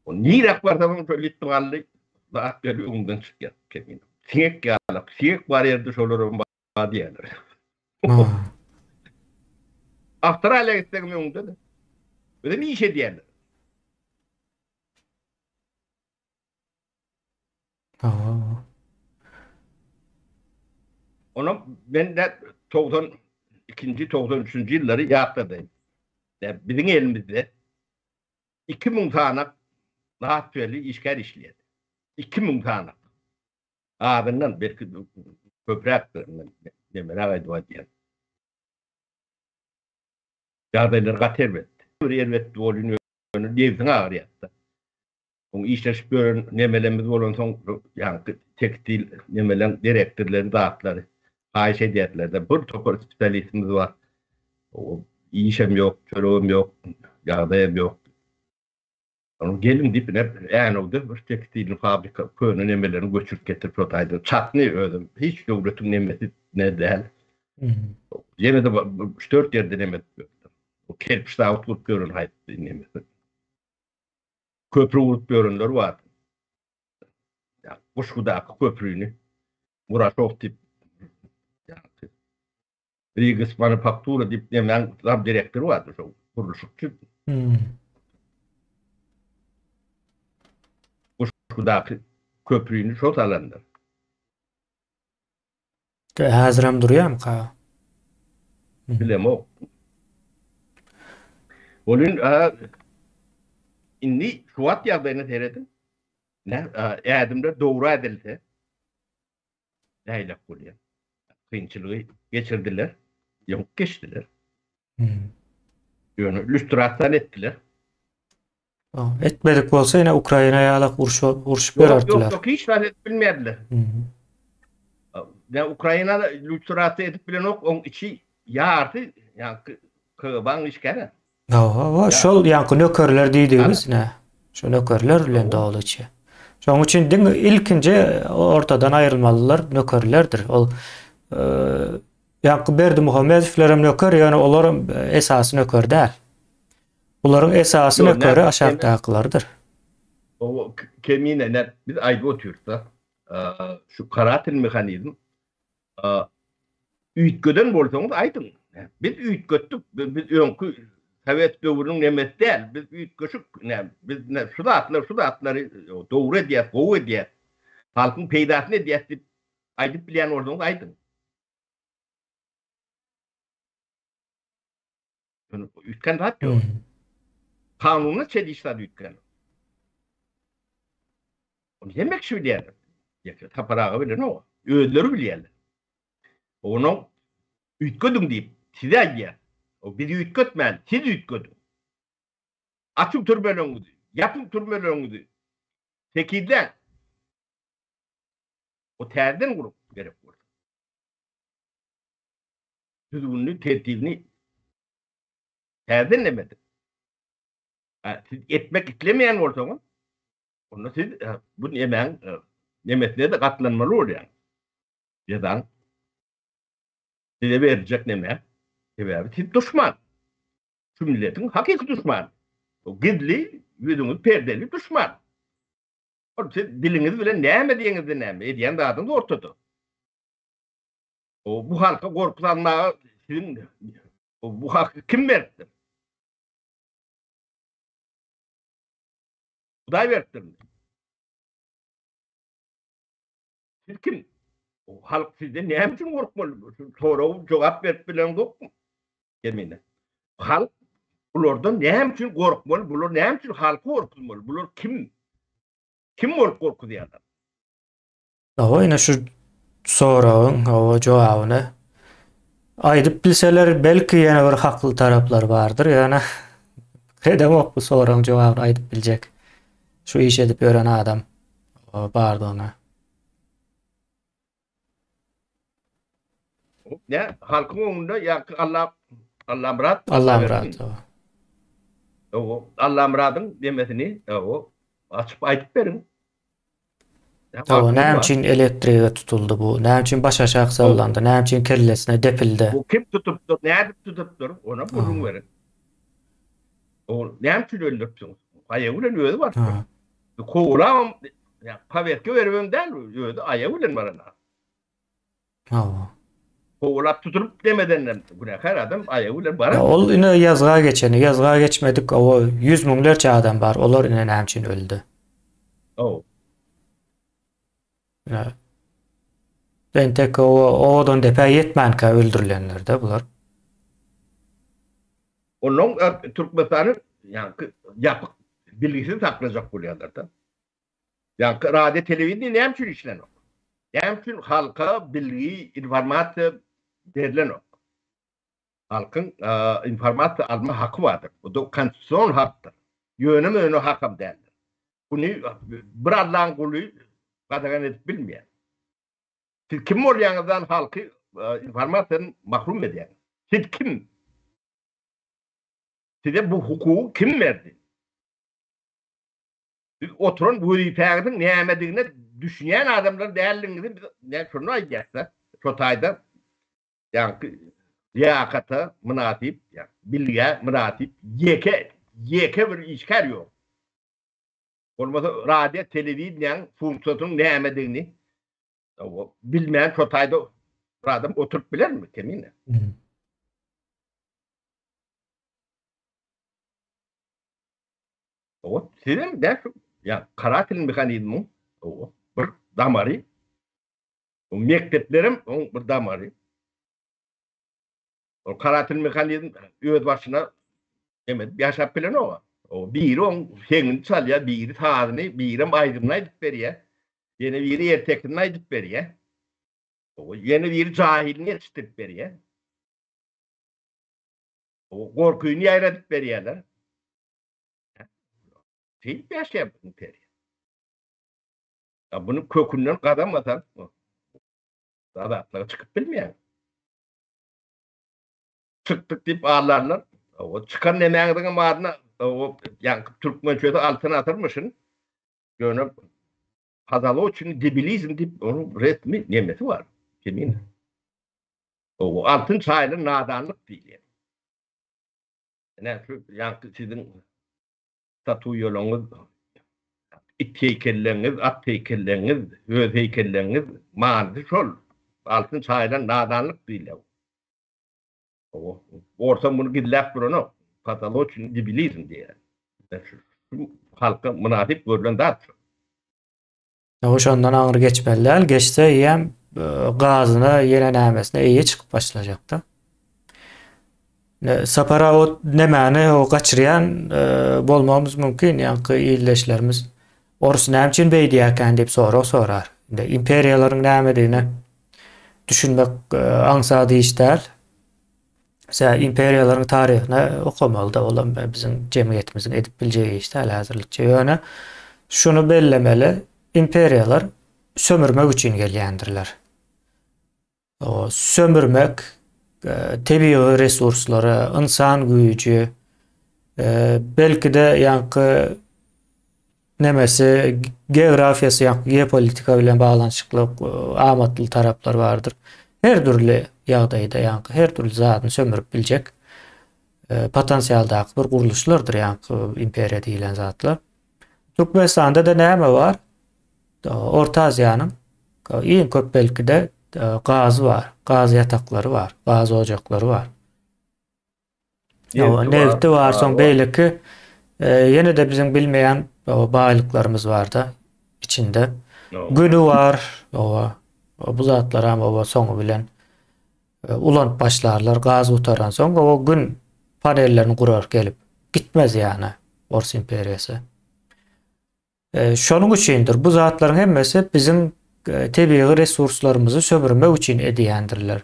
O niräk barsam şo litwally zat gelip öňümden çykýar. Kemine. Siňek ýalak. Siňek bar ýerde şolaram bar diýýärler. Ha. Awstraliýa gitseňem öňünde-de. Özem iş edýärler. Hawa. Onam men de 92-nji, 93-nji ýyllary ýatladaýyn. Biziň elimizde 2000 sany latwiýaly işgär işleýärdi. 2000 sany. Azyndan belki köpräkdir. Men nemeräk aýdyp aýdýan. Ýagdaýlar gaty erbetdi. Bir erbet bolýan ýöne nebsiň agyrýardy. Oň işleşip ýören nemelerimiz bolansoň, ýaňky tekstil nemeleň direktorlary zatlary haýyş edýärdiler-de, bir topar spesialistimiz bar. Işem ýok, çöregem ýok, ýagdaýam ýok. Onuň geliň diýip, ine, Änewde bir tekstilni fabrika köne nemelerini göçürip getirip şo taýda çatny özem hiç döwletiň nemesi ne däl. Ýene-de üç-dört ýerde neme edip ýörler. O kerpiç zawod gurup ýören haýsy nemesi. Köpri gurup ýörenler bar. Guşgudaky köprüni Muraşow diýip Rigas manufaktura diýip nemäň zam direktory bardy şo gurluşykçy. Guşgudaky köprüni şo salandyr. Häzirem durýamyka? Bilemok. Welin indi şu wagt ýagdaýyna serediň. Ädimler dogry ädilse nähilek bolýar. Kynçylygy geçirdiler, ýeňip geçdiler. Ýöne lýustrasiýany etdiler. Etmedik bolsa ýene Ukraina ýalak uruş uruşyp ýörerdiler. Ýok, ýok, hiç zat edip bilmerdiler. Ýa Ukraina lýustrasiýa edip bilenok, oň içi ýarysy ýaňky KGB-nyň işgäri. Hawa, şol ýaňky nökerler diýdigimiz ne? Şo nökerler bilen doly içi. Şonuň üçin diňe ilkinji ortadan aýrylmalylar nökerlerdir. Ol ýaňky Berdimuhamedowlerem nöker, ýöne olaram esasy nöker däl. Bularyň esasy nökeri aşakdakylardyr. O kemine ne biz aýdyp otyrys-da, şu karatel mehanizm üýtgeden bolsaňyz aýdyň. Biz üýtgetdik, biz öňki sowet döwrüniň nemesi däl, biz üýtgeşik, biz şu zatlar, şu zatlary dogry edýäs, gowy edýäs, halkyň peýdasyna edýäs diýip aýdyp bilýän bolsaňyz aýdyň. Üýtgän zat ýok. Kanunda çelişi zat üýtgän. Ony hemme kişi bilýärler. Ýeke Sapar aga bilenok. Özleri bilýärler. Onuň üýtgediň diýip size aýdýar. O biz üýtgetmän, siz üýtgediň. Açyň türmeleriňizi, ýapyň türmeleriňizi. Tekizläň. O täzeden gurup gerek bolsa. Düzgünini, tertibini täzeden nemedip. Siz etmek islemeýän bolsaňyz, onda siz bu nemäň nemesine-de gatlanmaly bolýaňyz. Jezaň size beriljek neme? Sebäbi siz duşman. Şu milletiň hakyky duşmany. Gizli, ýüzüňiz perdeli duşman. Ol siz diliňiz bilen näme diýeňizde näme, edýän zadyňyz ortada. O bu halka gorky salmaga siziň bu haky kim beripdir? Hudaý beripdirmi? Siz kim? O halk sizden näme üçin gorkmaly? Şu soraga jogap berip bileňzokmy? Kemine. Halk bulardan näme üçin gorkmaly? Bular näme üçin halky gorkuzmaly? Bular kim? Kim bolup gorkuzýarlar? Hawa ine şu soragyň hawa jogabyny aýdyp bilseler belki ýene bir hakly taraplary bardyr ýöne pikir edemok bu soragyň jogabyny aýdyp biljek şu iş edip ýören adam bardygyna. Ne halkyň öňünde ýa Allah Allamyrat Allamyrat. Hawa Allamyradyň demesini hawa açyp aýdyp beriň. Hawa, näme üçin elektrige tutuldy bu? Näme üçin baş aşak sallandy? Näme üçin kellesine depildi? Bu kim tutupdyr, nädip tutupdyr? Ona gürrüň beriň. Ol näme üçin öldüripsiňiz? Aýagy bilen özi barypdyr. Kowlabam, ýa pawetka beribem däl, özi aýagy bilen baran. Hawa. Kowalap tutulyp demedenden günäkär adam aýagy bilen barar. Ol ine ýazga geçeni, ýazga geçmedik owa ýüz müňlerçe adam bar, olar ine näme üçin öldi? Ow. Ine. Entek owa owadan depä ýetmänkä öldürilenler-de bular. Onnoň Türkmenistany ýaňky ýapyk bilgisiz saklajak bolýarlar-da. Ýaňky radio telewideniýe näme üçin işlenok? Näme üçin halka bilgi, informasiýa berlenok? Halkyň informasiýa alma haky bardyr. Bu da konstitusion hakdyr. Ýöne-möne hakam däldir. Buny bir Allaň guly gadagan edip bilmeýär. Siz kim bolýaňyzdan halky informasiýadan mahrum edýäňiz? Siz kim? Size bu hukugy kim berdi? Siz oturan wezipäňiziň nämedigine düşünýän adamlar däldigiňizi biz näme şony aýdýas-da. Şo taýda ýaňky liýakata mynasyp, ýa bilgä mynasyp ýeke, ýeke bir işgär ýok. Bolmasa radio, telewideniýäň funksiýasynyň nämedigini bilmän şo taýda bir adam oturyp bilermi kemine? Owa, sizem däl şu, ýa karatel mehanizmiň, owa, bir damary. O mekdeplerem oň bir damary. Ol karatel mehanizm öz başyna neme edip ýaşap bilenok. O biri oň heňini çalýar, biri sazyny, birem aýdymyny aýdyp berýär. Ýene biri ertekini aýdyp berýär. Owa, ýene biri jahilini ýetişdirip berýär. O gorkyny ýaýradyp berýärler. Şeýdip ýaşaýar bu imperiýa. Ya bunu kökünden gazamasaň, azatlyga çykyp bilmeýäň. Çykdyk diýip allarlar. O çykan nemäňiziň adyna o ýaňky türkmençesi altyn asyrmyşyn. Ýöne Hazaloçin debilizm diýip onuň resmi nemesi bar. Kimin? O altyn çaýly nadanlyk diýilýär. Ine şu ýaňky siziň statuýalaryňyz, it heýkelleňiz, at heýkelleňiz, öz heýkelleňiz manysy şol. Altyn çaýylan nadanlyk diýilýär. Hawa, orsam muny gizläp duranok. Patoloçnyý debilizm diýýär. Şu halka mynasyp görlen zat şu. Ýok, şondan aňry geçmeli däl. Geçse eýýäm gazyna, ýene nämesine eýe çykyp başlajakda. Sapar aga o nemäni o gaçyrýan bolmagymyz mümkin, ýaňky ildeşlerimiz orus näme üçin beýdýärkän diýip sorag sorar. Indi imperiýalaryň nämedigine düşünmek aňsat iş däl. Mesela imperiýalaryň taryhyny okamaly-da, olam biziň jemgyýetimiziň edip biljegi iş däl häzirlikçe. Ýöne şuny bellemeli, imperiýalar sömürmek üçin gelýändirler. O sömürmek e, tebigy resurslary, ynsan güýji, e, belki-de ýaňky nemesi geografiýasy ýa geopolitika bilen baglanyşykly amatly taraplar bardyr. Her dürli ýagdaýda ýaňky her dürli zadyny sömürip biljek e, potensialdaky bir gurluşlardyr ýaňky imperiýa diýlen zatlar. Türkmenistanda da näme bar? Orta Aziýanyň iň köp belki-de e, gazy bar, gaz ýataklary bar, gaz ojaklary bar. Nebti bar, soň beýleki e, ýene-de biziň bilmeýän baýlyklarymyz bar-da içinde. Güni bar, owa. Bu zatlar hem owa soňy bilen e, ulanyp başlarlar. Gaz gutaran soň owa gün panellerini gurar gelip. Gitmez ýany Ors imperiýasy. E, şonuň üçindir bu zatlaryň hemmesi biziň e, tebigy resurslarymyzy sömürmek üçin edýändirler.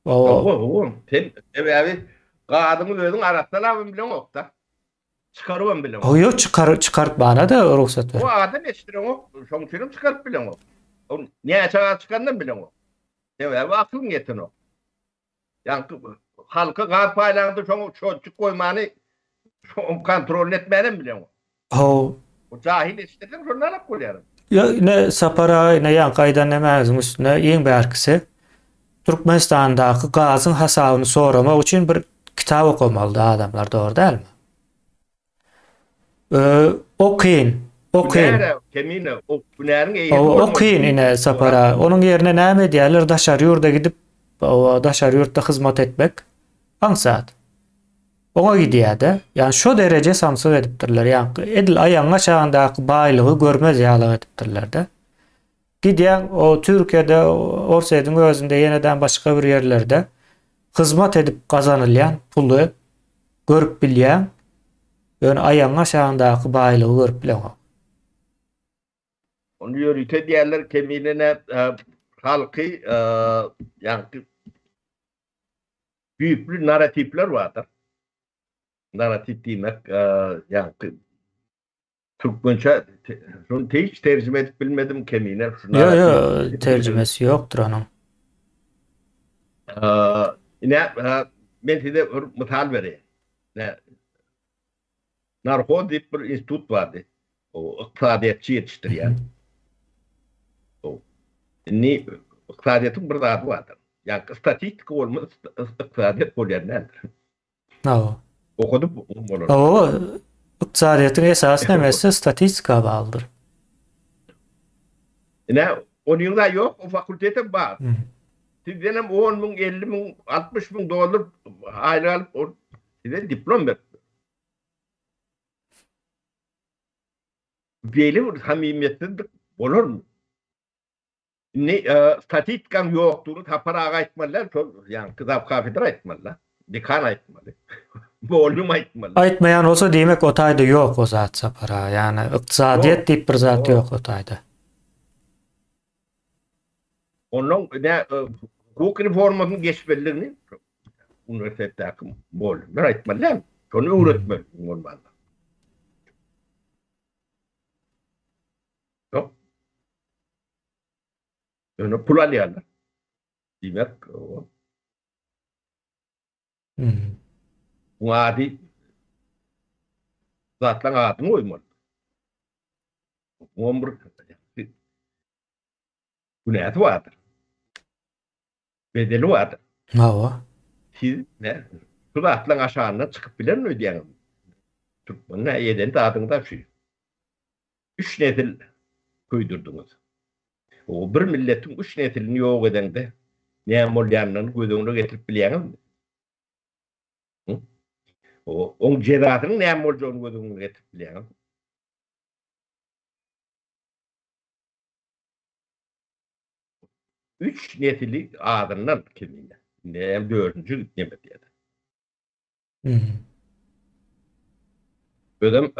Hawa, hawa. Sen sebäbi gazyňy özüň arassalabam bileňok-da. Çykarybam bileňok. Hawa, ýok, çykar, çykartmana-da rugsat ber. O adam eşdireňok, şonuň üçinem çykaryp bileňok. O näçe gaz çykanynam bileňok. Sebäbi akylyň ýetenok. Ýaňky halka gaz paýlaňda şoňa şotçuk goýmany, şoň kontrolyny etmänem bileňok. Hawa. O jahil eşitdirseň şondan alak bolýar. Ýa ine Sapar aga ine ýaňky aýdan nemäňiziň üstüne iň bärkisi Türkmenistandaky gazyň hasabyny soramak üçin bir kitap okamalydy adamlar dogry dälmi? O kyn. Okyn. Hünär-ä kemine, o hünäriň eýesi Hawa, bolmaly. okyn ine Sapar aga. Onuň ýerine näme edýärler? Daşary ýurda gidip, hawa, daşary ýurtda hyzmat etmek aňsat. Oňa gidýär-de. Ýagny şo dereje samsyk edipdirler. Ýagny edil aýagyň aşagyndaky baýlygy görmez ýalyk edipdirler-de. Gidýäň, o Türkiýede, Orsýetiň özünde ýenedem başga bir ýerlerde hyzmat edip gazanylýan puly görüp bilýäň, ýöne aýagyň aşagyndaky baýlygy görüp bileňok. Ony ýörite diýýärler, kemine nä halky ýaňky düýpli narratiwler bardyr. Narratiw diýmek ýaňky Türkmençe şony hiç terjime edip bilmedim kemine. Ýok ýok terjimesi ýokdur onuň. Ine men size bir mysal bereýin. Ine Narhoz diýip bir institut bardy. O ykdysadyýetçi ýetişdirýän. O indi ykdysadyýetiň bir zady bardyr. Ýa statistika bolmasa ykdysadyýet bolýan däldir. Hawa. Okadyp bolar. Hawa, ykdysadyýetiň esasy nemesi statistika baglydyr. Ine, onuň-da ýok, o fakultetem bar. Sizdenem on müň, 50 müň, 60 müň dollar aýlyk alyp, ol size diplom berip. Beýle bir samimiýetsizlik bolarmy? Indi statistikaň ýokdugyny Sapar aga aýtmaly däl, şol ýaňky zawkafedra aýtmaly-da. Dekan aýtmaly. Mugallym aýtmaly. Aýtmaýan bolsa diýmek o taýda ýok o zat Sapar aga. Ýagny ykdysadyýet diýip bir zat ýok o taýda. Onnoň ine hukuk reformasynyň geçmelidigini uniwersitetdäki mugallymlar aýtmaly däl. Şony öwretmeli bolmanda. Ýok. Ýöne pul alýarlar. Diýmek, o. Hmm. Bu ady zatlaryň adyny goýmaly. Onuň bir günäsi bardyr. Bedeli bardyr. Hawa. Siz ne şu zatlaryň aşagyndan çykyp bilerin öýdýäňizmi? Türkmeniň eden zadyňyz-a şu. Üç nesil köýdürdiňiz. O bir milletiň üç neslini ýok edeňde näme bolýanyny göz öňüne getirip bilýäňizmi? O oň jezasynyň näme boljagyny göz öňüne getirip bilýäňizmi? Üç nesili azyndan kemine. Indi hem dördünji neme diýýär. Özem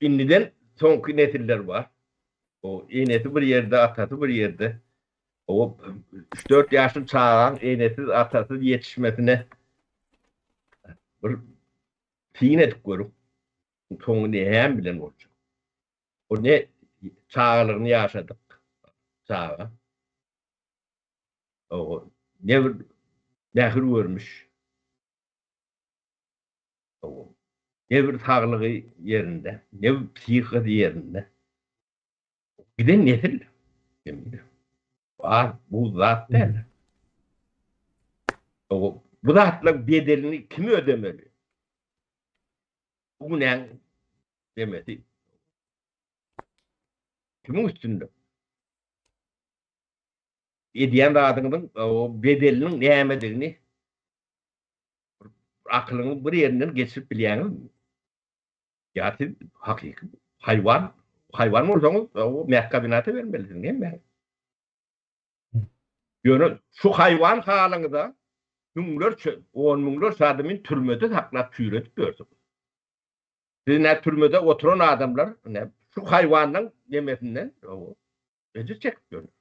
indiden soňky nesiller bar. O enesi bir ýerde, atasy bir ýerde. O 3-4 ýaşly çagaň enesiz, atasyz ýetişmesine bir syn edip görüň. Soňy näme bilen boljak? O ne çagalygyny ýaşadyk çaga. O ne bir mähir görmüş. O ne bir saglygy ýerinde, ne bir psihikasy ýerinde. Giden nesil. Bar, bu zat däl. O bu zatlaryň bedelini kim ödemeli? Bu günäň demesi kimiň üstünde? Edýän zadyňyzyň bedeliniň nämedigini akylyňyň bir ýerinden geçirip bilýäňizmi? Ýa siz hakyky haýwan, haýwan bolsaňyz, o mähkabinata bermelisiňiz hemmäňiz. Ýöne şu haýwan halyňyza müňlerçe, on müňlerçe adamy türmede saklap çüýredip ýörsüňiz. Siz nä türmede oturan adamlar nä şu haýwanyň nemesinden ejir çekip ýörler.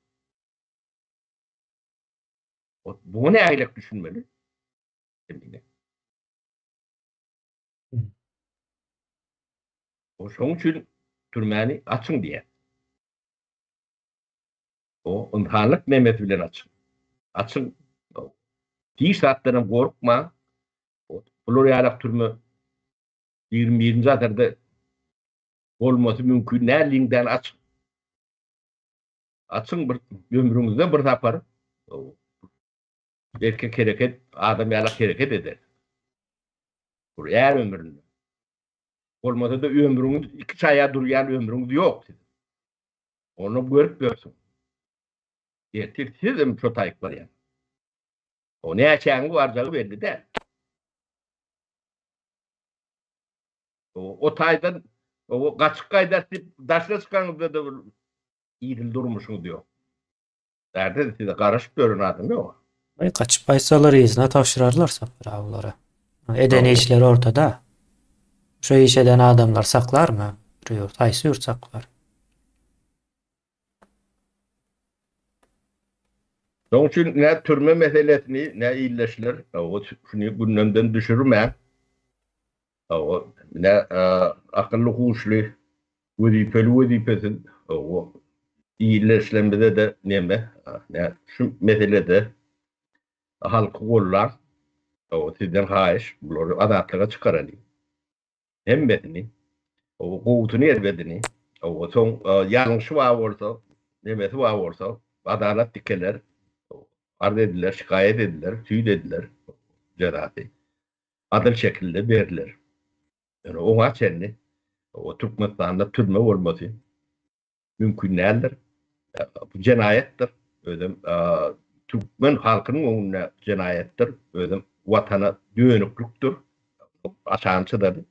Buňa nägilek düşünmeli? O şoň üçin türmäni açyň diýýär. O ynsanlyk nemesi bilen açyň. Açyň. Hiç zatdan hem gorkmaň. Bular ýalak türme 21-nji asyrda bolmasy mümkin däldiginden açyň. Açyň bir ömrüňizde bir sapar erkek hereket, adam ýalak hereket eder. Bir är ömründe. Bolmasa-da ömrüňiz iki çaýa durýan ömrüňiz ýok siziň. Onam görüp ýörsüň. Ertir sizem şo taýyk barýaň. O näçäňiň barjagy belli däl. O, o taýdan o gaçyp gaýdar diýip daşyna çykaňyzda-da bir idil durmuşyňyz ýok. Bärde size garaşyp ýören adam ýok. Aý gaçyp gaýtsalar yzyna tabşyrarlar Sapar awlara. Eden işleri ortada. Şu iş eden adamlar saklarmy? Bir ýurt, haýsy ýurt saklar? Şonuň üçin ne türme meselesini, ne illeşler, o şuny gündemden düşürmäň. O ne akylly huşly, wezipeli wezipesiz, o illeşlerimize-de neme, ne şu meselede halky gollaň. O sizden haýyş, bulary azatlyga çykaralyň. Hemmesini, o gowusyny erbedini, o soň ýalňyşy bar bolsa, nemesi bar bolsa, adalat dikeler, arz ediler, şikaýat ediler, süýt ediler jezasy. Adyl şekilde beriler. Ýöne oňa çenli o Türkmenistanda türme bolmasy mümkin däldir. Bu jenaýatdyr. Özem türkmen halkynyň öňünde jenaýatdyr. Özem watana dönüklikdir. Aşagyny çyzaly.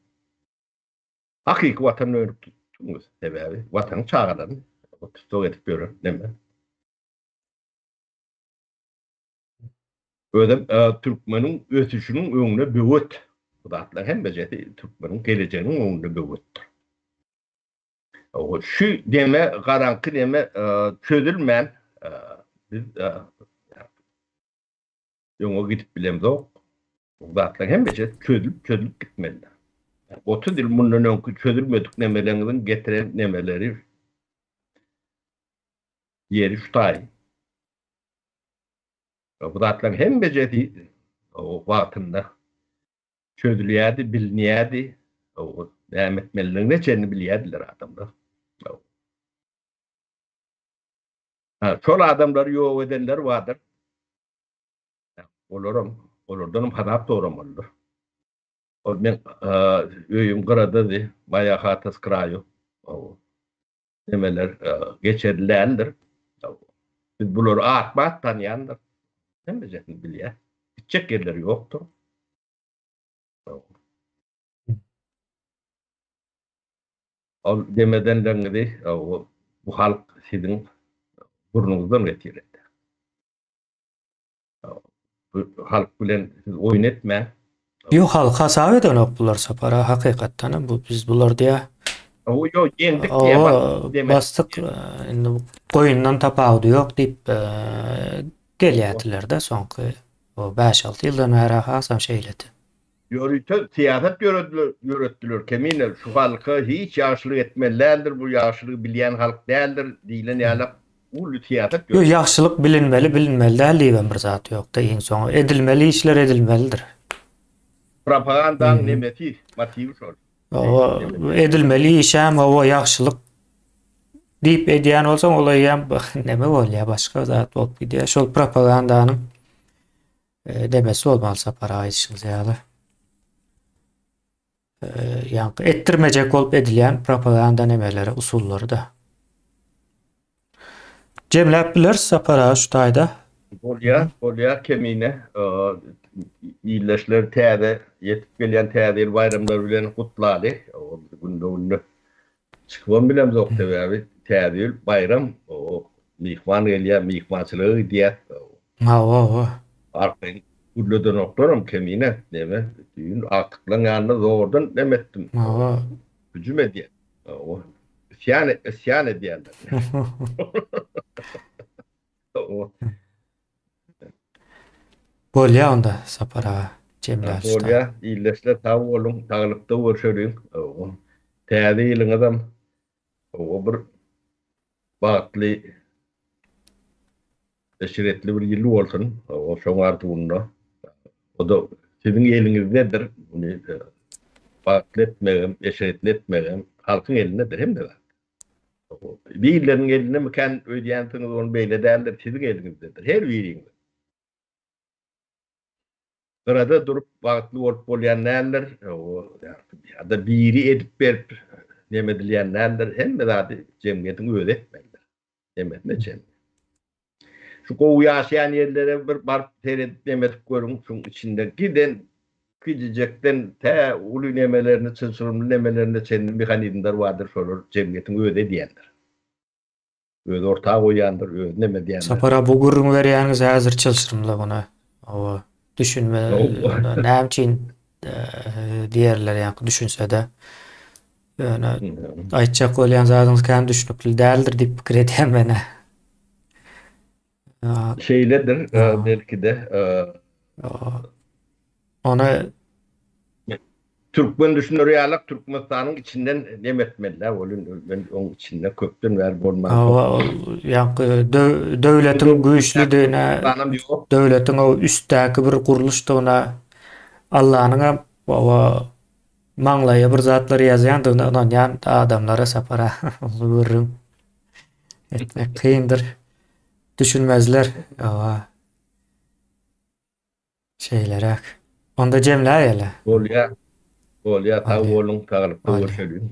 Hakyky watan dönüklik. Sebäbi watanyň çagalaryny tussag edip ýören neme. Özem türkmeniň ösüşiniň öňüne böwet. Bu zatlaryň hemmejesi türkmeniň gelejeginiň öňünde böwetdir. Şu deme garaňky deme çözülmän biz öňe gidip bilemzok. Bu zatlaryň hemmesi çözülip çözülip gitmelidir. 30 ýyl mundan öňki çözülmedik nemeleriňiziň getiren nemeleri ýeri şu taý. Bu zatlaryň hemmejesi wagtynda çözülýärdi, bilinýärdi. Näme etmelidigine çenli bilýärdiler adamlar. Ha, şol adamlary ýok edenler bardyr. Olaram, olardanam hasap soramalydyr. Ol men öýüm gyradady, moýa hata s kraýu. Nemeler geçerli däldir. Biz bulary atma-at tanýandyr. Hemmejesini bilýär. Gitjek ýerleri ýokdur. Ol demedenleriňizi bu halk siziň burnuňyzdan getirer. Bu halk bilen siz oýun etmäň. Ýok halk hasap edenok bular Sapar aga hakykatdan hem bu biz bular diýä. Ýok ýeňdik diýä basdyk indi goýundan tapawudy ýok diýip gelýärdiler-de soňky o 5-6 ýyldan bäri hasam şeýledi. Ýörite syýasat ýörediler, ýöretdiler Kemine, şu halka hiç ýagşylyk etmeli däldir, bu ýagşylygy bilýän halk däldir diýlen ýalak uly syýasat ýöretdiler. Ýok, ýagşylyk bilinmeli, bilinmeli däl diýibem bir zat ýokda iň soňy edilmeli işler edilmelidir. Propagandaň nemesi, motiwi şol. Hawa, edilmeli işem hawa ýagşylyk diýip edýän bolsaň ol eýýäm neme bolýar, başga zat bolup gidýär. Şol propagandanyň Demesi bolmaly Sapar aga aýdyşyňyz ýaly. Ýaňky etdirmejek bolup edilýän propaganda nemeleri, usullary-da. Jemläp bileris Sapar aga şu taýda. Bolýar, bolýar Kemine. Ildeşler täze ýetip gelýän täze ýyl baýramlary bilen gutlaly. Günde-günde çykybam bilemzok sebäbi täze ýyl baýram, myhman gelýär, myhmançylyga gidýäs. Hawa, hawa. Arkaýyn gürledenoklaram kemine, neme, düýn agtyklaň ýanynda zordan neme etdim. Hawa. Hüjüm edýär. Hawa. Isýan, isýan edýärler. Hawa. Bolýa onda Sapar aga, jemläp şu Bolýa, ildeşler sag boluň, saglykda görşeliň. Hawa. Täze ýylyňyzam hawa bir bagtly Eşretli bir ýyl bolsun, şoň arzuwynda. O-da siziň eliňizdedir, muny bagtly etmegem, eşretli etmegem halkyň elindedir hemme zat. Birleriniň elindemikän öýdýänsiňiz, ony beýle däldir, siziň eliňizdedir, her biriňiziň. Gyrada durup bagtly bolup bolýan däldir. Ýa-da biri edip berip neme edilýän däldir. Hemme zady jemgyýetiň özi etmelidir. Hemmesine çenli. Şu gowy ýaşaýan ýerlere bir baryp seredip neme edip görüň, şuň içinde giden kijijekden tä uly nemelerine, çylşyrymly nemelerine çenli mehanizmler bardyr, şolar jemgyýetiň özi edýändir. Özi orta goýýandyr, özi neme edýändir. Sapar-a bu gürrüň berýäniňiz häzir çylşyrymly muny. Hawa, düşünme, näme üçin diýerler ýaňky düşünse-de. Ýöne aýtjak bolýan zadyňyz kän düşnükli däldir diýip pikir edýän men-ä. Şeýledir, belki-de. Ony Türkmen düşüner ýalak Türkmenistanyň içinden neme etmeli-dä welin men oň içinde köpden bäri bolman. Hawa ol ýaňky döwletiň güýçlüdigine, döwletiň o üstdäki bir gurluşdygyna, Allanyňam hawa maňlaýa bir zatlar ýazýandygyna ynanýan adamlara Sapar aga gürrüň etmek kyndyr. Düşünmezler. Hawa. Şeýleräk. Onda jemläýeli. Bolýa. Bolýa sag boluň saglykda görşeliň.